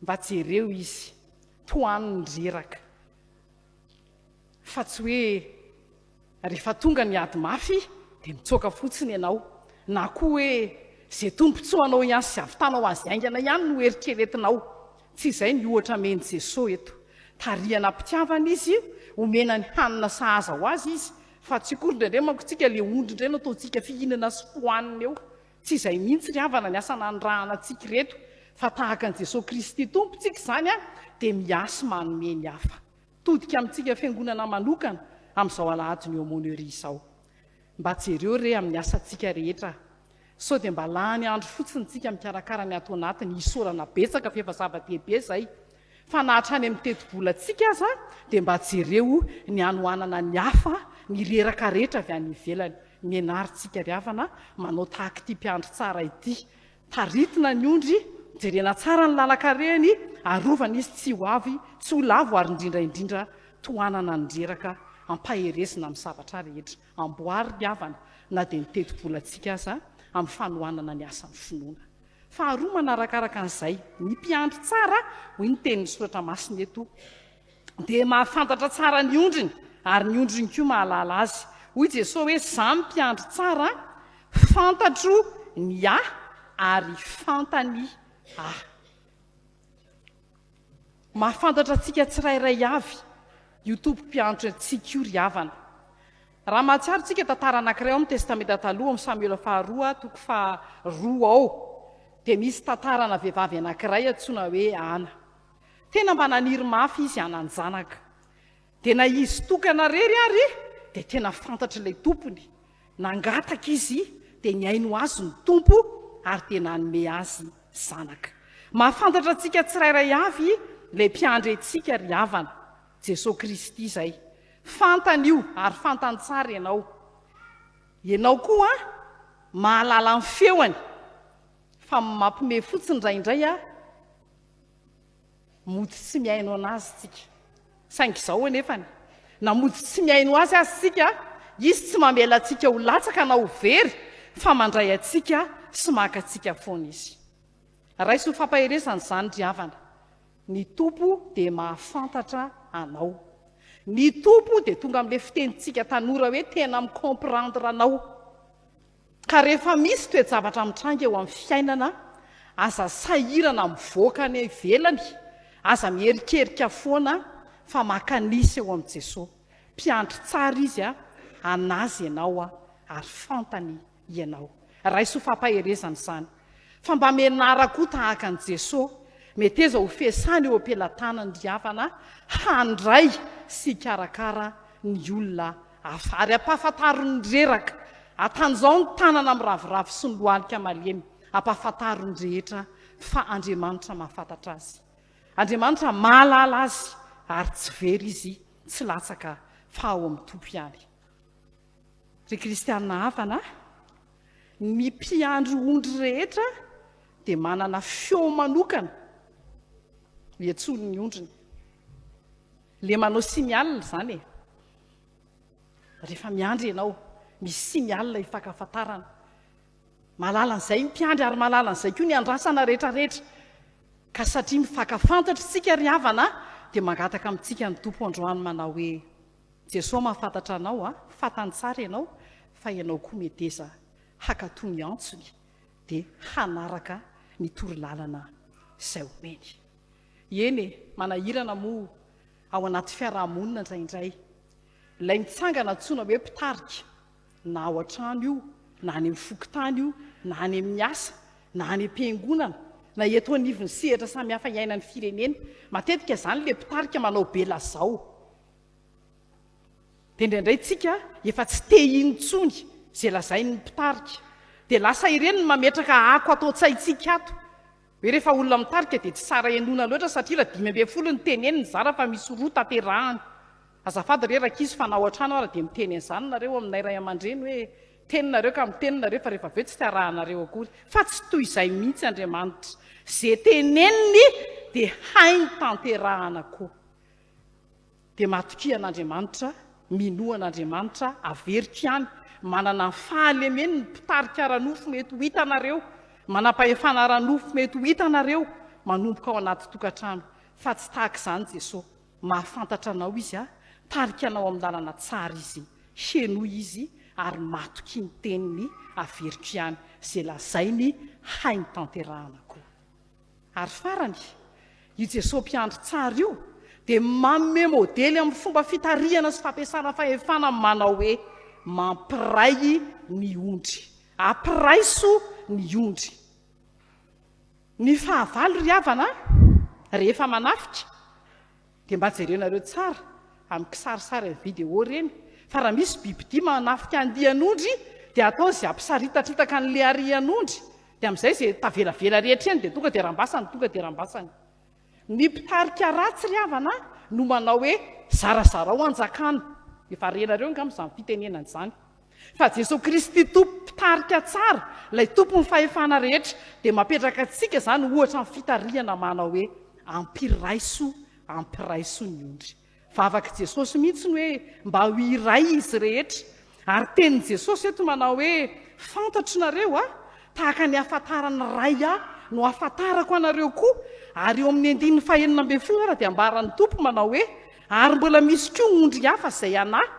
Mba jereo izy, tohano ny reraka. Fa tsy hoe rehefa tonga ny ady mafy dia mitsoaka fotsiny ianao, na koa hoe izay tombontsoanao ihany sy havitanao azy haingana ihany no eritreretinao. Tsy izay ny ohatra amen'i Jesoa eto. Tarihana am-pitiavana izy, omena ny hanina sahaza ho azy izy, fa tsy akory indraindray manko tsika ilay ondry indray no ataontsika fihinana sy fohanina eo. Tsy izay mihitsy ry havana ny asa nanirahana antsika ireto, fa tahaka an'i Jesoa Kristy Tompo tsika izany dia miasy manome ny hafa. Todika amintsika fiangonana manokana amin'izao alahadin'ny Aumônerie izao. Mba jereo re amin'ny asantsika rehetra sao dia mba lany andro fotsiny tsika mikarakara ny ato anatiny, isaorana betsaka fa efa zava-dehibe izay, fa na hatrany amin'ny tetibolantsika aza dia mba jereo ny hanohanana ny hafa, ny reraka rehetra avy any ivelany. Mianara tsika ry havana manao tahaka ity mpiandry tsara ity. Taritina ny ondry, jerena tsara ny lalan-karehany, arovana izy tsy ho avy, tsy ho lavo ary indrindra indrindra tohanana ny reraka, ampaherezina amin'ny zavatra rehetra. Amboary ry havana na dia ny tetibolantsika aza amin'ny fanohanana ny asan'ny finoana. Faharoa manarakaraka an'izay, ny mpiandry tsara, hoy ny tenin'ny soratra masina eto, dia mahafantatra tsara ny ondriny ary ny ondriny koa mahalala azy. Hoy Jesoa hoe, Izaho no mpiandry tsara, fantatro ny ahy ary fantany ahy. Mahafantatra antsika tsirairay avy io Tompo mpiandry antsika io ry havana. Raha mahatsiaro tsika tantara anankiray ao amin'ny Testamenta Taloha, ao amin'ny Samoela faharoa toko faharoa ao, dia misy tantarana vehivavy anankiray antsoina hoe Ana. Tena mba naniry mafy izy hanan-janaka. Dia na izy tokana rery ary dia tena fantatr'ilay tompony. Nangataka izy dia nihaino azy ny Tompo ary dia nanome azy zanaka. Mahafantatra antsika tsirairay avy ilay mpiandry antsika ry havana, Jesoa Kristy izay. Fantany io ary fantany tsara ianao. Ianao koa mahalala ny feony fa mampime fotsiny indraindray aho. Mody tsy mihaino an'Azy tsika. Saingy izao anefany, na mody tsy mihaino Azy aza isika, Izy tsy mamela antsika ho latsaka na ho very, fa mandray antsika sy maka antsika foana Izy. Raiso ho fampaherezana izany ry havana. Ny Tompo dia mahafantatra anao. Ny Tompo dia tonga amin'ilay fitenintsika tanora hoe tena mi-comprendre anao. Ka rehefa misy toe-javatra mitranga eo amin'ny fiainana, aza sahirana mivoaka any ivelany, aza miherikerika foana fa makanisa eo amin'i Jesoa. Mpiandry tsara Izy, an'Azy ianao ary fantany ianao. Raiso ho fampaherezana izany. Fa mba menara koa tahaka an'i Jesoa, meteza ho fiasana eo am-pelatanany ry havana handray sy hikarakara ny olona hafa. Ary ampahafantaro ny reraka, atanjao ny tanana miraviravy sy ny lohalika malemy, ampahafantaro ny rehetra fa Andriamanitra mahafantatra azy. Andriamanitra mahalala azy ary tsy very izy, tsy latsaka fa ao amin'ny Tompo ihany. Ry kristiana havana, ny mpiandry ondry rehetra dia manana feo manokana iantsoany ny ondriny. Le manao signal izany e. Rehefa miandry ianao, misy signal ifankafantarana. Mahalala an'izay ny mpiandry ary mahalala an'izay koa ny andrasana rehetrarehetra. Ka satria mifankafantatra isika ry havana dia mangataka amintsika ny Tompo androany manao hoe, Jesoa mahafantatra anao a, fantany tsara ianao fa ianao koa meteza hakato ny antsony dia hanaraka ny torolalana izay omeny. Eny e, manahirana moa ao anaty fiaraha-monina indraindray ilay mitsangana antsoina hoe mpitarika, na ao an-trano io, na any amin'ny fokontany io, na any amin'ny asa, na any am-piangonana, na eto anivon'ny sehatra samihafa iainan'ny firenena. Matetika izany ilay mpitarika manao be lazao. Dia indraindray tsika efa tsy te hino intsony izay lazain'ny mpitarika. Dia lasa ireny ny mametraka ako ato an-tsaintsika ato. Hoe rehefa olona mitarika dia tsy tsara henoina loatra satria raha 15 ny teneniny zara fa misy roa tanterahany. Azafady re rankizy fa na ao an-trano ara dia miteny an'izany nareo aminay ray aman-dreny hoe teny nareo ka miteny nareo fa rehefa avy eo tsy te arahanareo akory. Fa tsy toy izay mihitsy Andriamanitra. Ze teneniny dia hainy tanterahana koa. Dia matokia an'Andriamanitra, minoa an'Andriamanitra, averiko ihany, manana ny fahalemeny ny mpitarika ara-nofo mety ho hitanareo, manam-pahefana ara-nofo mety ho hitanareo manomboka ao anaty tokantrano, fa tsy tahaka izany Jesoa. Mahafantatra anao Izy, tarika anao amin'ny lalana tsara Izy, henoy Izy ary matokia ny teniny, averiko ihany, izay lazainy hainy tanterahana koa. Ary farany, io Jesoa Mpiandry tsara io dia manome modely amin'ny fomba fitarihana sy fampiasana fahefana manao hoe, Mampiray ny ondry. Ampiraiso ny ondry. Ny fahavalo ry havana rehefa manafika dia mba jerenareo tsara amin'ny kisarisary amin'ny vidéo ireny fa raha misy bibidia manafika andian'ondry dia atao izay hampisaritatritaka an'ilay arian'ondry dia amin'izay izay tavelavela rehetra eny dia tonga dia rambasany tonga dia rambasany. Ny mpitarika ratsy ry havana no manao hoe zarazarao hanjakana. Efa renareo angamba izany fitenenana izany. Fa Jesoa Kristy Tompo mpitarika tsara, ilay Tompon'ny fahefana rehetra, dia mametraka antsika izany ohatra amin'ny fitarihana manao hoe ampiraiso, ampiraiso ny ondry. Vavak'i Jesosy mihitsy ny hoe mba ho iray izy rehetra. Ary tenin'i Jesosy eto manao hoe fantatro nareo a, tahaka ny ahafantaran'ny Ray ahy no ahafantarako anareo koa. Ary eo amin'ny andininy fahenina ambin'ny folo ara dia ambaran'ny Tompo manao hoe ary mbola misy koa ondry hafa izay an'ahy,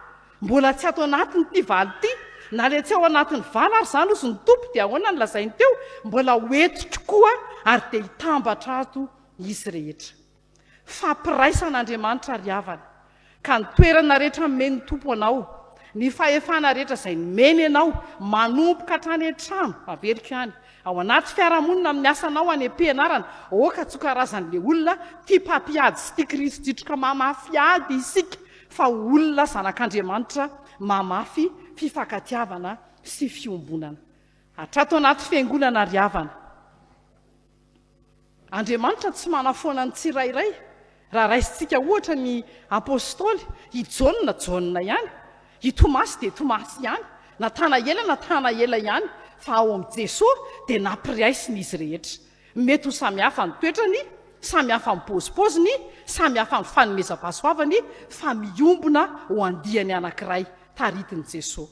mbola tsy ato anatin'ity vala ity. Na ilay tsy ao anatin'ny vala ary izany hozy ny Tompo dia ahoana no lazainy teo? Mbola ho entiko koa ary dia hitambatra ato izy rehetra. Fampiraisana Andriamanitra ry havana, ka ny toerana rehetra nomen'ny Tompo anao, ny fahefana rehetra izay nomeny anao, manomboka hatrany an-trano, averiko ihany, ao anaty fiarahamonina amin'ny asanao any am-pianarana, aoka tsy ho karazan'ilay olona tia mpampiady sy tia krizy ditroka mamafy ady isika, fa ho olona zanak'Andriamanitra mamafy fifankatiavana sy fiombonana. Hatrato anaty fiangonana ry havana. Andriamanitra tsy manafoana ny tsirairay. Raha raisintsika ohatra ny Apostoly, i Jaona, Jaona ihany, i Tomasy dia Tomasy ihany, Natanaela, Natanaela ihany, fa ao amin'i Jesoa dia nampiraisiny izy rehetra. Mety ho samy hafa ny toetrany, samy hafa ny paozipaoziny, samy hafa ny fanomezam-pahasoavany, fa miombona ho andiany anankiray taritin'i Jesoa.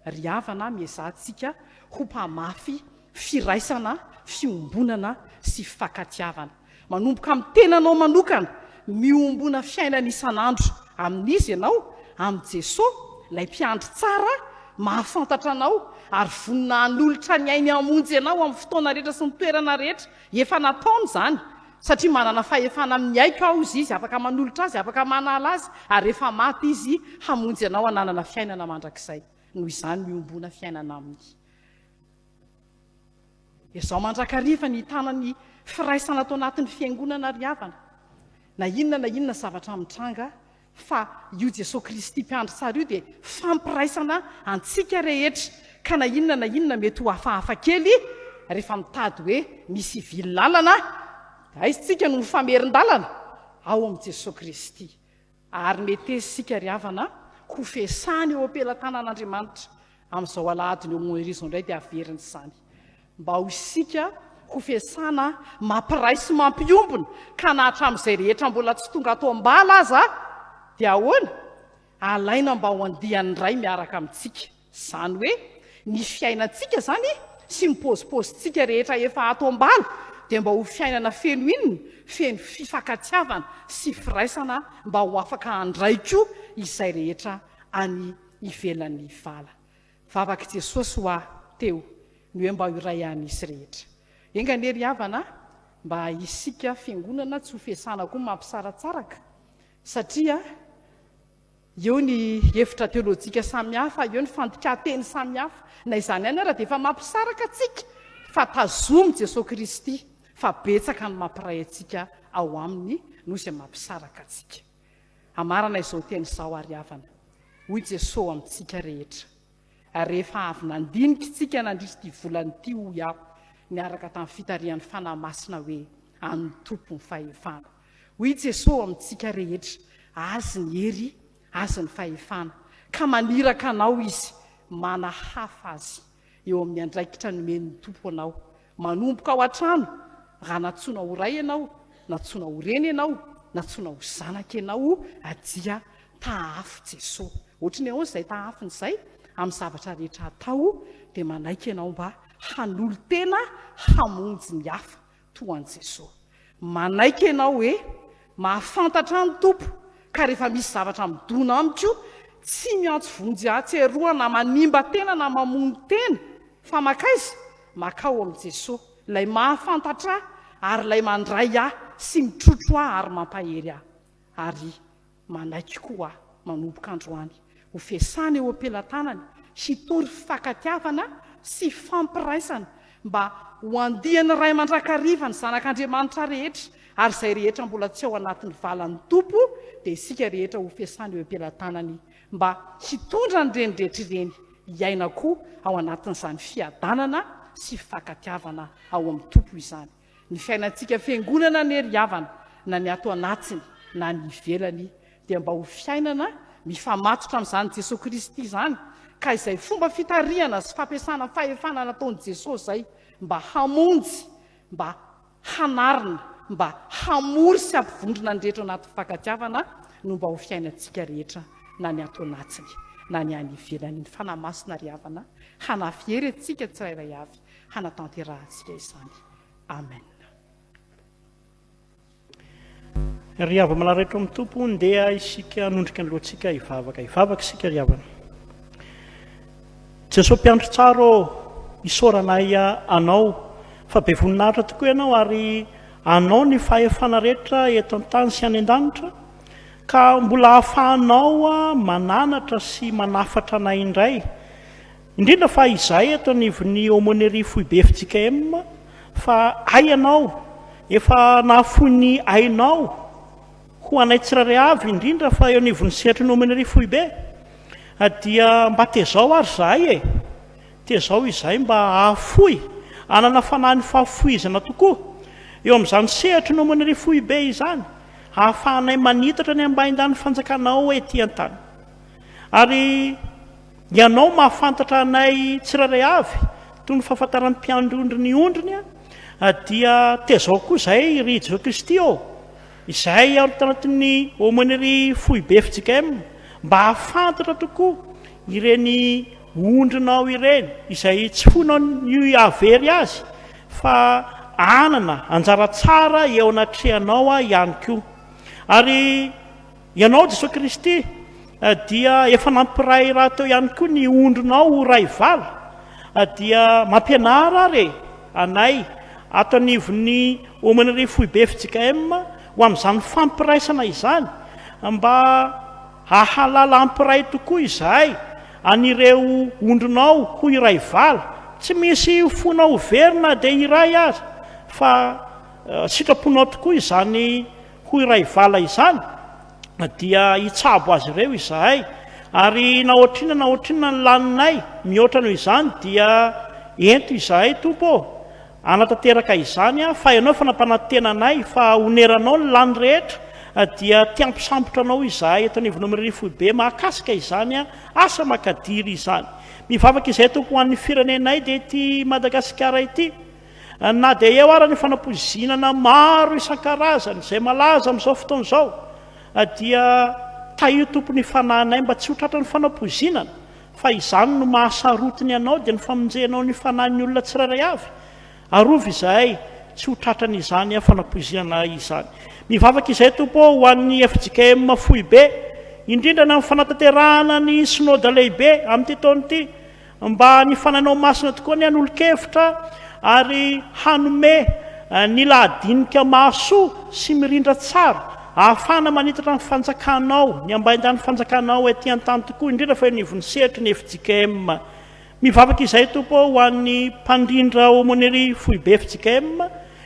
Ry havana, miezaha tsika ho mpamafy firaisana, fiombonana sy fifankatiavana. Manomboka amin'ny tenanao manokana, miombona fiainana isan'andro amin'iza ianao? Amin'i Jesoa, ilay Mpiandry tsara, mahafantatra anao ary vonona hanolotra ny ainy hamonjy anao amin'ny fotoana rehetra sy ny toerana rehetra. Efa nataony izany, satria manana fahefana amin'ny aiko aho, hozy izy, afaka manolotra azy, afaka manala azy, ary rehefa maty izy, hamonjy anao hananana fiainana mandrakizay. Noho izany, miombona fiainana aminy. Izao mandrakariva ny hitana ny firaisana ato anatin'ny fiangonana ry havana. Na inona na inona zavatra mitranga, fa io Jesoa Kristy Mpiandry tsara io dia fampiraisana antsika rehetra, ka na inona na inona mety ho hafahafa kely rehefa mitady hoe misy hivily lalana, aiza tsika no mifamerin-dalana? Ao amin'i Jesoa Kristy. Ary meteza isika ry havana ho fesana eo am-pelatanan'Andriamanitra amin'izao alahadin'ny Aumônerie izao indray dia averina izany. Mba ho isika ho fesana mampiray sy mampiombona ka na hatramin'izay rehetra mbola tsy tonga ato am-bala aza dia ahoana? Alaina mba ho andian'ny Ray miaraka amintsika. Izany hoe ny fiainantsika izany sy ny paozipaozintsika rehetra efa ato am-bala dia mba ho fiainana feno inona? Feno fifankatiavana sy firaisana mba ho afaka handray koa izay rehetra any ivelan'ny vala. Vavak'i Jesosy hoa teo ny hoe mba ho iray ihany izy rehetra. Enga anie ry havana mba isika fiangonana tsy ho fesana koa mampisaratsaraka satria Eo ny hevitra teolojika samihafa, eo ny fandikan-teny samihafa. Na izany ihany ara dia efa mampisaraka antsika fa tazomy Jesoa Kristy fa betsaka ny mampiray antsika ao Aminy noho izay mampisaraka antsika. Hamarana izao teny izao ary havana, hoy Jesoa amintsika rehetra, rehefa avy nandinika isika nandritra ity volana ity hoy aho, niaraka tamin'ny fitarihan'ny Fanahy Masina hoe, an'ny Tompo ny fahefana. Hoy Jesoa amintsika rehetra, Azy ny hery, Azy ny fahefana, ka maniraka anao Izy manahafa Azy eo amin'ny andraikitra nomen'ny Tompo anao. Manomboka ao an-trano, raha nantsoina ho ray ianao, nantsoina ho reny ianao, nantsoina ho zanaka ianao, dia tahafo Jesoa. Ohatry ny ahoana izay tahafiny izay? Amin'ny zavatra rehetra atao dia manaiky ianao mba hanolo-tena hamonjy ny hafa toa an'i Jesoa. Manaiky ianao hoe mahafantatra ahy ny Tompo ka rehefa misy zavatra midona amiko, tsy miantso vonjy atsy eroa na manimba tena na mamono tena fa makaiza? Makao amin'i Jesoa, ilay mahafantatra ahy ary ilay mandray ahy sy mitrotro ahy ary mampahery ahy. Ary Manaiky koa aho manomboka androany ho fiasana eo am-pelatanany hitory fifankatiavana sy fampiraisana mba ho andiany iray mandrakariva ny zanak'Andriamanitra rehetra ary izay rehetra mbola tsy ao anatin'ny valan'ny Tompo dia isika rehetra ho fiasana eo am-pelatanany mba hitondra an'ireny rehetra ireny hiaina koa ao anatin'izany fiadanana sy fifankatiavana ao amin'ny Tompo izany. Ny fiainantsika fiangonana anie ry havana, na ny ato anatiny na ny ivelany dia mba ho fiainana mifamatotra amin'izany Jesoa Kristy izany, ka izay fomba fitarihana sy fampiasana fahefana nataon'i Jesoa izay mba hamonjy, mba hanarina, mba hamory sy hampivondrona ny rehetra ao anaty fifankatiavana no mba ho fiainantsika rehetra na ny ato anatiny na ny any ivelany. Ny Fanahy Masina ry havana hanafy hery antsika tsirairay avy hanatanterahantsika izany. Amen. Ry hava-malala rehetra ao amin'ny Tompo, ndeha isika hanondrika ny lohantsika hivavaka. Hivavaka isika ry havana. Jesoa mpiandry tsara ô, isaoranay Anao fa be voninahitra tokoa Ianao ary Anao ny fahefana rehetra eto an-tany sy any an-danitra ka mbola ahafahanao mananatra sy manafatra anay indray Indrindra fa izahay eto anivon'ny Aumônerie Foibe fjkm fa hay ianao efa nahafoy ny ainao ho anay tsirairay avy indrindra fa eo anivon'ny sehatry ny Aumônerie Foibe dia mba tezao ary izahay e! Tezao izahay mba hahafoy, hanana fanahy ny fahafoizana tokoa eo amin'izany sehatry ny Aumônerie Foibe izany hahafahanay manitatra ny ambaindan'ny fanjakanao ety an-tany. Ary Ianao mahafantatra anay tsirairay avy, toy ny fahafantaran'ny mpiandry ondry ny ondriny, dia tezao koa izahay, ry Jesoa Kristy ô, izahay ao anatin'ny Aumônerie Foibe fjkm, mba hahafantatra tokoa ireny ondrinao ireny, izay tsy foinao ny hahavery azy, fa hanana anjara tsara eo anatrehanao ihany koa. Ary Ianao, Jesoa Kristy, dia efa nampiray rahateo ihany koa ny ondrinao ho ray vala, dia mampianara ary e, anay ato anivon'ny Aumônerie Foibe fjkm ho amin'izany fampiraisana izany, mba hahalala hampiray tokoa izahay an'ireo ondrinao ho iray vala, tsy misy fonao ho very na dia iray aza, fa sitraponao tokoa izany Ho iray vala izany dia hitsabo azy ireo izahay, ary na ohatrinona na ohatrinona ny laninay mihoatra noho izany dia ento izahay, Tompo ô, hanatanteraka izany, fa Ianao efa nampanantena anay fa honeranao ny lany rehetra, dia te hampisambotra Anao izahay eto anivon'ny Omriri Foibe mahakasika izany asa makadiry izany. Mivavaka izahay, Tompo, ho an'ny firenenay dia ity Madagasikara ity. Na dia eo ara ny fanapoizinana maro isan-karazany izay malaza amin'izao fotoana izao, dia tahio Tompo ny fanahinay mba tsy ho tratran'ny fanapoizinana, fa izany no mahasarotiny Anao, dia ny famonjenao ny fanahin'ny olona tsirairay avy. Arovy izahay tsy ho tratran'izany fanapoizinana izany. Mivavaka izahay Tompo ô ho an'ny fjkm foibe, indrindra ny amin'ny fanatanterahana ny Synoda lehibe amin'ity taona ity, Mba ny Fanahinao Masina tokoa anie hanolo-kevitra ary hanome ny lahadinika mahasoa sy mirindra tsara ahafahana manitatra ny fanjakanao, ny ambaindan'ny fanjakanao ety an-tany tokoa, indrindra fa eo anivon'ny sehatry ny fjkm. Mivavaka izahay Tompo ô ho an'ny mpandrindra Aumônerie Foibe fjkm,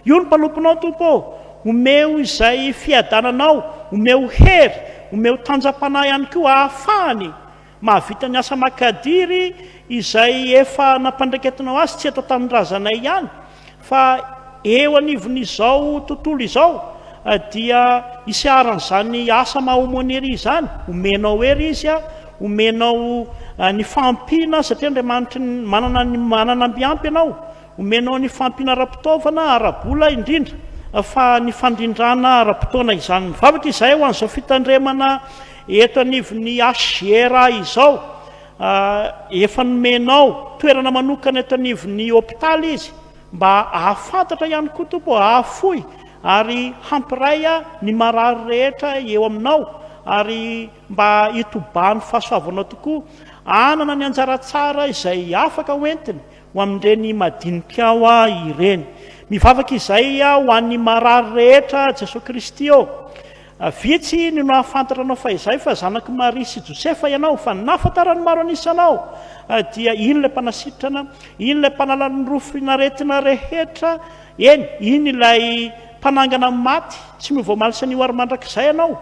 io ny mpanomponao Tompo ô, omeo izay fiadananao, omeo hery, omeo tanjam-panahy ihany koa ahafahany Mahavita ny asa makadiry izay efa nampandraiketinao azy tsy eto an-tanindrazanay ihany fa eo anivon'izao tontolo izao. dia hiseharan'izany asa maha aumônerie izany, omenao hery izy, omenao ny fahampiana satria Andriamanitry ny manana ny manana ambiampy ianao, omenao ny fahampiana ara-pitaovana, ara-bola indrindra fa ny fandrindrana ara-potoana izany. Mivavaka izahay ho an'izao fitandremana eto anivon'ny HJRA izao. Efa nomenao toerana manokana eto anivon'ny hopitaly izy mba hahafantatra ihany koa Tompo ô, hahafoy ary hampiray ny marary rehetra eo aminao ary mba hitobahan'ny fahasoavanao tokoa, hanana ny anjara tsara izay afaka ho entiny ho amin'ireny madinikao ireny. Mivavaka izay ho an'ny marary rehetra Jesoa Kristy ô. Vitsy ny nahafantatra anao fahizay fa zanak'i Maria sy Josefa ianao, fa ny nahafantaran'ny maro an'isa anao dia iny ilay mpanasitrana, iny ilay mpanala ny rofin'aretina rehetra, eny, iny ilay mpanangana ny maty, tsy miova omaly sy anio ary mandrakizay ianao.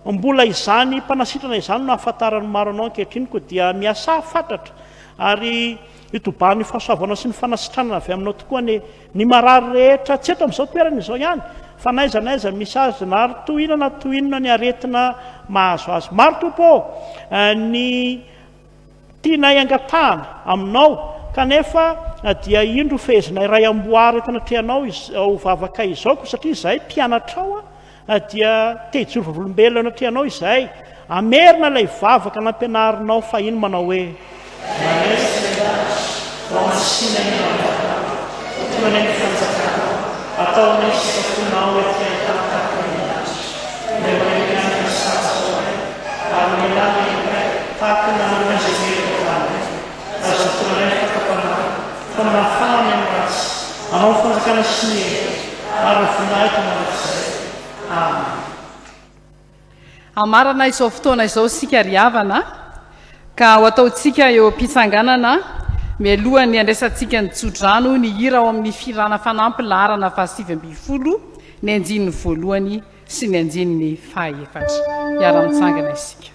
Mbola izany mpanasitrana izany no ahafantaran'ny maro anao ankehitriny, koa dia miasà fatratra ary hitobahan'ny fahasoavanao sy ny fanasitranana avy aminao tokoa anie. Ny marary rehetra, tsy eto amin'izao toerana izao ihany, fa n'aiza n'aiza misy azy, na ary toy inona na toy inona ny aretina mahazo azy. Maro Tompo ô, ny tianay angatahana Aminao, kanefa dia indro fehezinay iray amboara eto anatrehanao izao vavakay izao, koa satria izahay mpianatrao, dia te hijoro vavolombelona eo anatrehanao izahay, hamerina ilay vavaka nampianarinao fahiny manao hoe. Ranay sy ny lanitra, hohamasina ny anaranao, ho tonga anay ny fanjakanao, atao anay ny sitraponao ety an-tany tahaka ny any an-danitra. Omeo anay ny hanina sahaza ho anay, ary mamelà ny helokay, tahaka ny namelanay izay meloka taminay. Aza mitondra anay ny fakam-panahy, fa manafaha anay amin'ny ratsy. Anao ny fanjakana sy ny hery ary ny voninahitra mandrakizay. Amen. Hamarana izao fotoana izao isika ry havana ka ho ataontsika eo am-pitsanganana mialohan'ny handraisantsika ny tsodrano ny hira ao amin'ny fihirana fanampy laharana faha-19 ny andininy voalohany sy ny andininy fahaefatra. Hiara-mitsangana isika.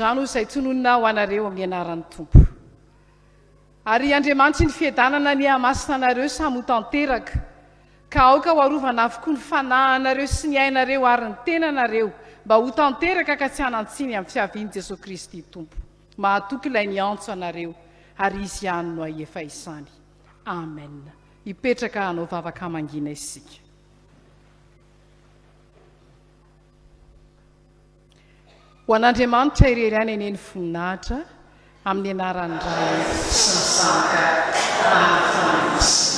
tsodrano izay tononina ho anareo amin'ny anaran'ny Tompo. Ary Andriamanitry ny fiadanana anie hamasina anareo samy ho tanteraka, ka aoka ho arovana avokoa ny fanahinareo sy ny ainareo ary ny tenanareo mba ho tanteraka ka tsy hanan-tsiny amin'ny fiavian'i Jesoa Kristy Tompo. Mahatoky ilay niantso anareo, ary Izy ihany no hahefa izany. Amen. Hipetraka hanao vavaka mangina isika. Ho an'Andriamanitra irery ihany anie ny voninahitra, amin'ny anaran'ny Ray sy ny Zanaka ary ny Fanahy Masina.